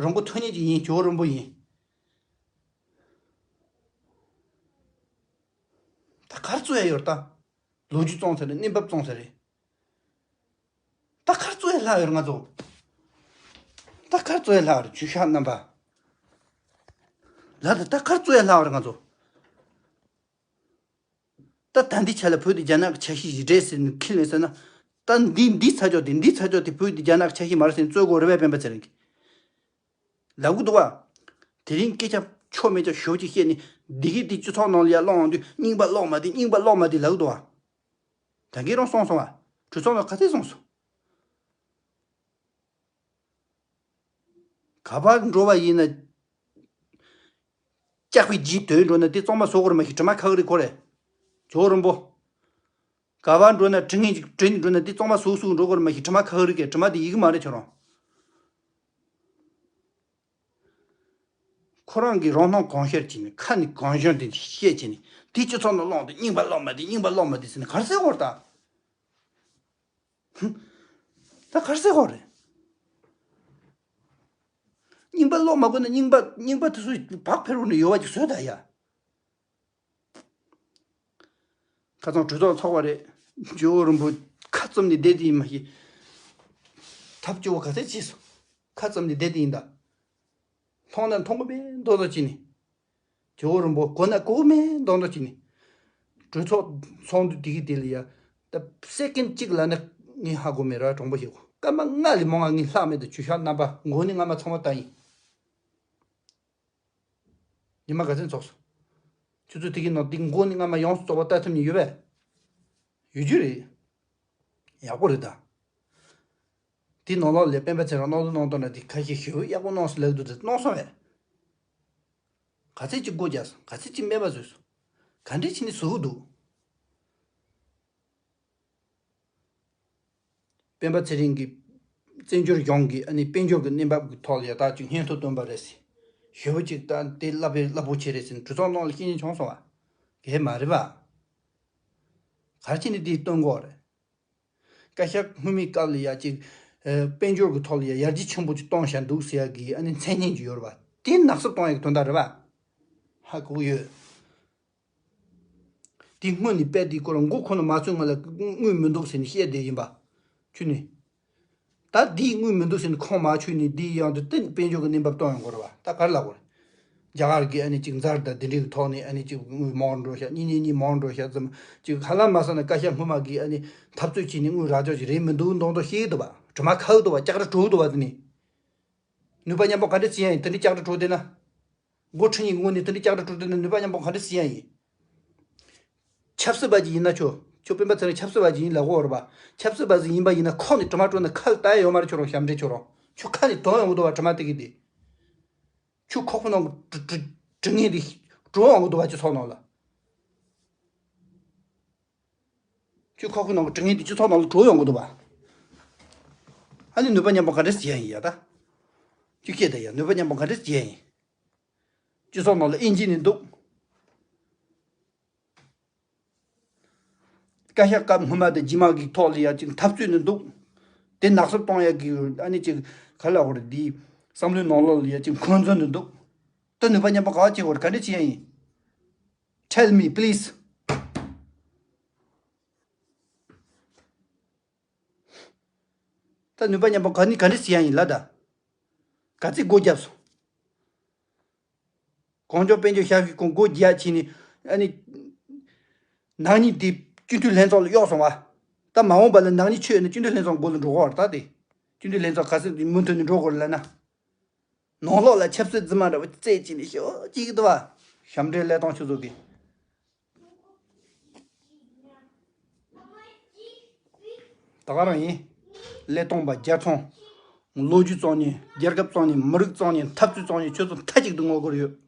རང་མགོ་ཐོན་ཉིན་གཅིག་ཡིན། ཇོ་བོ་རིན་པོ་ཡིན། ད་གར་རྩོད་ཡ་ཡོད་རེད་ད། ལོ་རྒྱུས་བཙོང་ས་རེད། གནས་བབ་བཙོང་ས་རེད། ད་གར་རྩོད་ཡ་ལྷག་ཡོད་རེད་ང་ཚོ། ད་གར་རྩོད་ཡ་ལྷག་རེད་ཇུ་ཤ་རྣམ་པ། ལ་ད་ད་གར་རྩོད་ཡ་ལྷག་རེད་ང་ཚོ། ད་ད་འདི་ཆ་ལ་བོད་དེ་རྒྱ་ནག་གི་ཆ་ཤས་ཤིག་རེད་ཟེར་ནས་ཁས་ལེན་ཟེར་ན། ད་འདི་འདི་ཚ་ཅོག་དེ་འདི་ཚ་ཅོག་དེ་བོད་དེ་རྒྱ་ནག་གི་ཆ་ཤས་མ་རེད་ཟེར་ནས་རྩོད་དགོས་རེད་པས་སྤེན་པ་ཚེ་རིང་གིས། ལབ་གི་འདུག་བ། དེ་རིང་སྐད་ཆ་ཆོ་མེད་ཆ་ཞོ་ཅིག་བཤད་ནས་འདི་གི་དེ་སྤྱི་ཚོགས་ནང་ལ་ཡར་སློང་ཡོང་དུས་རྙིང་པ་ཀློག་མ་དེ་རྙིང་པ་ཀློག་མ་དེ་ལབ་གི་འདུག་བ། ད་གིན་རང་སོང་སོང་བ། གྲོས་ཚོགས་ནང་ག་ཚད་སོང་སོང་། ག་པར་འགྲོ་བ་ཡིན་ན། ལྕགས་པའི་རྗེས་དོན་འགྲོ་ན་དེ་གཙང་མ་བཟོ་དགོས་རེད་མ་གཞི་དྲི་མ་ཁ་ཁ་རེད་ཁོ་རེ། ཇོ་རིན་པོ། ག་པར་འགྲོ་ན་དྲི་ངན་ཅིག་དྲི་ནས་འགྲོ་ན་དེ་གཙང་མ་བཟོ་བཟོ་འགྲོ་དགོས་རེད་མ་གཞི་དྲི་མ་ཁ་ཁ་རེད་ཀྱི་དྲི་མ་དེ་ཡི་གེ་མ་རེད་ཁྱོད་རང་། ཁོ་རང་གིས་རང་སྣང་གང་ཤར་བྱས་ནས་ཁ་ནས་གང་བྱུང་དེ་བཤད་བྱས་ནས་དེ་སྤྱི་ཚོགས་ནང་སློང་དེ་རྙིང་པ་ཀློག་མ་དེ་རྙིང་པ་ཀློག་མ་དེ་ཟེར་ནས་གར་སེ་བོར་ད། ཧུམ། ད་གར་སེ་ཧོ་རེད། རྙིང་པ་ཀློག་མ་དགོས་ན་རྙིང་པ་རྙིང་པ་དེ་ཚོ་བག་ཕེར་བོ་ནས་ཡོལ་བ་ཅིག་བཟོས་ད་ཡ། ཁ་སང་གྲོས་ཚོགས་ཚོགས་པ་རེད། ཇོ་བོ་རིན་པོ་ཁ་བཙུམ་ནས་བསྡད་དེ་ཡིན་མ་གཞི། ཐབས་སྐྱོ་བོ་ག་ཚད་བྱས་སོང་། ཁ་བཙུམ་ནས་བསྡད་དེ་ཡིན་ད། མཐོང་ན་མཐོང་གི་མེད་མདོག་མདོག་བྱས་ནས། ཇོ་བོ་རིན་པོ་གོ་ན་གོ་གི་མེད་མདོག་མདོག་བྱས་ནས། གྲོས་ཚོགས་ཚོགས་འདུ་དེ་གི་དེ་ལ་ཡ། ད་སེ་ཀེན་གཅིག་ལ་ན་ངས་ཧ་གོ་མེད་ར་གྲོང་པ་ཞིག་གོ་སྐར་མ་ལྔ་ལས་མང་ང་ངས་ལྷག་མེད་དུ་ཇུ་ཤ་རྣམ་པ་མགོ་ནས་རྔ་མ་ཚང་མ་བཏང་ཡིན། ཉི་མ་ག་ཚོད་འཚོགས་སོང་། ཆུ་ཚོད་དེ་གི་ནང་དེ་མགོ་ནས་རྔ་མ་ཡོངས་སུ་རྫོགས་པ་ལྟ་ཐུབ་ནི་ཡོད་པས། ཡོད་རྒྱུ་རེད། ཡག་པོ་རེད་ད། དེ་ནང་ལོགས་ལས་སྤེན་པ་ཚེ་རིང་གནང་དུ་གནང་དོན་ལ་དེ་ཁ་ཤས་ཞེ་པོ་ཡག་པོ་གནང་སོང་ལབ་འདུག་དེ་གནང་སོང་བས། ག་ཚད་ཅིག་སྒོ་རྒྱག་སོང་ག་ཚད་ཅིག་སྨད་པ་བཟོས་སོང་། ག་འདྲས་བྱས་ནས་བཟོ་གི་འདུག་སྤེན་པ་ཚེ་རིང་གིས་བཙན་བྱོལ་གཞུང་གི་ཨ་ནི་དཔལ་འབྱོར་གྱི་གནས་བབ་ཀྱི་ཐོག་ལ་ཡ་ད་ཅིག་སྙན་ཐོ་བཏོན་པ་རེད་ཟེར། ཞེ་པོ་ཅིག་ད་དེ་རླབས་པའི་རླབས་པོ་ཆེ་རེད་ཟེར་ནས་གྲོས་ཚོགས་ནང་ལ་བཤད་མཁན་བྱུང་སོང་བ། གལ་མ་རེད་པ། ག་རེ་བྱས་ནས་དེ་སྟོན་དགོས་རེད། བཀའ་ཤག་སྔོན་མའི་སྐབས་ལ་ཡ་ཅིག་ཨ། དཔལ་འབྱོར་གྱི་ཐོག་ལ་ཡ་ཡར་རྒྱས་ཆེན་པོ་ཅིག་གཏོང་བཞག་འདུག་ཟེར་ཡ་གི་ཨ་ནི་མཚན་སྙན་ཅིག་ཡོད་རེད་པ། དེ་ནག་སུབ་གཏོང་ཡ་གི་དོན་དག་རེད་པ། ཧ་གོ་གི་ཡོད། དེ་སྔོན་ནས་དཔེ་དེ་ཁོ་རང་མགོ་ཁོ་ན་མ་ཚོས་སྔོན་ལ་དངུལ་མི་འདུག་ཟེར་ནས་བཤད་བསྡད་ཡིན་པ། ཁྱོད་ནི། ད་དེའི་དངུལ་མི་འདུག་ཟེར་ནས་ཁོང་མ་ཆུད་ནས་དེའི་ཡང་དུ་བསྟན་དཔལ་འབྱོར་གྱི་གནས་བབ་གཏོང་ཡོང་དགོས་རེད་བ། ད་ག་རེ་ལབ་དགོས་རེད། རྒྱ་གར་གྱི་ཨ་ནི་གཅིག་ཛར་དང་དེ་འདྲའི་གི་ཐོག་ནས་ཨ་ནི་གཅིག་དངུལ་མང་འགྲོ་ཤག་གཉིས་གཉིས་གཉིས་མང་འགྲོ་ཤག་ཙམ་གཅིག་ཧ་ལམ་མ་སོང་ན་བཀའ་ཤག་སྔོན་མ་གི་ཨ་ནི་འཐབ་རྩོད་བྱས་ནས་དངུལ་རག་ཆོག་ཅིག་རེད་མི་འདུག་མདོག་མདོག་བཤད་འདུག་བ། དྲི་མ་ཁ་འདུག་བ། ལྕགས་ར་གྲོལ་འདུག་བ། དེ་ནི་ནུས་པ་མཉམ་སྤུངས་ག་འདྲ་བྱེད་ཡ་ཡིན། དེ་འདྲའི་ལྕགས་ར་གྲོལ་བསྡད་ན། འགོ་ཁྲིད་གཉིས་ཀྱི་ངོས་ནས་དེ་འདྲའི་ལྕགས་ར་གྲོལ་བསྡད་ན་ནུས་པ་མཉམ་སྤུངས་ག་འདྲ་བྱེད་ཡ་ཡིན། ཆབ་སྲིད་པ་ཅིག་ཡིན་ན་ཁྱོད། ཁྱོད་སྤེན་པ་ཚེ་རིང་ཆབ་སྲིད་པ་ཅིག་ཡིན་ལབ་ཀྱི་ཡོད་རེད་པ། ཆབ་སྲིད་པ་ཅིག་ཡིན་པ་ཡིན་ན་ཁོག་ནས་དྲི་མ་བྲོ་ན་ཁ་ལ་ལྟ་ཡ་ཡོད་མ་རེད། ཁྱོད་རང་ཞབས་འདྲེན་ཁྱོད་རང་། ཁྱོད་ཁ་ནས་དོན་ཡོང་གི་འདུག་བ། དྲི་མ་དེ་གི་དེ། ཁྱོད་ཁོག་པ་ནང་གི་དྲི་དྲི་དྲི་ངན་དེ་བྲོ་ཡོང་གི་འདུག་བ། སྤྱི་ཚོགས་ནང་ལ། ཁྱོད་ཁོག་པའི་ནང་གི་དྲི་ངན་དེ་སྤྱི་ཚོགས་ནང་ལ་བྲོ་ཡོང་གི་འདུག་བ། ཨ་ནི་ནུས་པ་མཉམ་སྤུངས་ག་འདྲ་བྱེད་ཡ་ཡིན་ཡ་ད། ཁྱོད་སྐད་ད་ཡ་ནུས་པ་མཉམ་སྤུངས་ག་འདྲ་བྱེད་ཡ་ཡིན། སྤྱི་ཚོགས་ནང་ལ་དབྱེ་འབྱེད་ནས་འདུག་བཀའ་ཤག་སྐབས་སྔོན་མ་དང་རྗེས་མ་གི་ཐོག་ལ་ཡ་ཅིག་འཐབ་རྩོད་ནས་འདུག་དེ་ནག་སུབ་གཏོང་ཡ་གི་ཨ་ནི་ཅིག་ག་ལ་འོ་རེད། འདིའི་བསམ་བློའི་ནང་ལོགས་ལ་ཡ་ཅིག་འཁོན་འཛིན་ནས་འདུག་ད་ནུས་པ་མཉམ་སྤུངས་ག་བ་བྱེད་དགོས་རེད། ག་འདྲ་བྱེད་ཡ་ཡིན། Tell me, please. ད་ནུས་པ་མཉམ་སྤུངས་ག་ནི་ག་འདྲ་བྱེད་ཡ་ཡིན་ལ་ད། ག་ཚོད་སྒོ་བརྒྱབ་སོང་། གངས་ལྗོངས་དཔལ་འབྱོར་ཞབས་ཞུ་ཁང་སྒོ་རྒྱག་བྱས་ནས་ཨ་ནི། ནག་ཉེས་དེ་སྤྱི་འཐུས་ལྷན་ཚོགས་ལ་གཡོག་སོང་བ། ད་མ་འོངས་པ་ལ་ནག་ཉེས་ཆེ་ཡོད་ན་སྤྱི་འཐུས་ལྷན་ཚོགས་མགོ་ལ་འགྲོ་དགོས་རེད་ད་དེ། སྤྱི་འཐུས་ལྷན་ཚོགས་ག་ཚོད་མུ་མཐུད་ནས་འགྲོ་དགོས་རེད་ལབ་ན། ནང་ལོགས་ལ་ཆབ་སྲིད་རྫུན་མ་འདྲ་བོ་རྩད་གཅིག་ནས་ཤོག་ཅིག་འདུག་བ། ཞབས་འདྲེན་ལས་སྟངས་ཆུ་ཚོད་ཀྱི། ད་ག་རང་ཡིན། ཀླད་སྟོང་པ་རྒྱལ་ཚོང་། ལོ་རྒྱུས་བཙོང་མཁན། རྒྱལ་ཁབ་བཙོང་མཁན། མི་རིགས་བཙོང་མཁན། འཐབ་རྩོད་བཙོང་མཁན་ཁྱོད་ཚོ་མཐའ་གཅིག་ཏུ་ངོ་རྒོལ་ཡོད།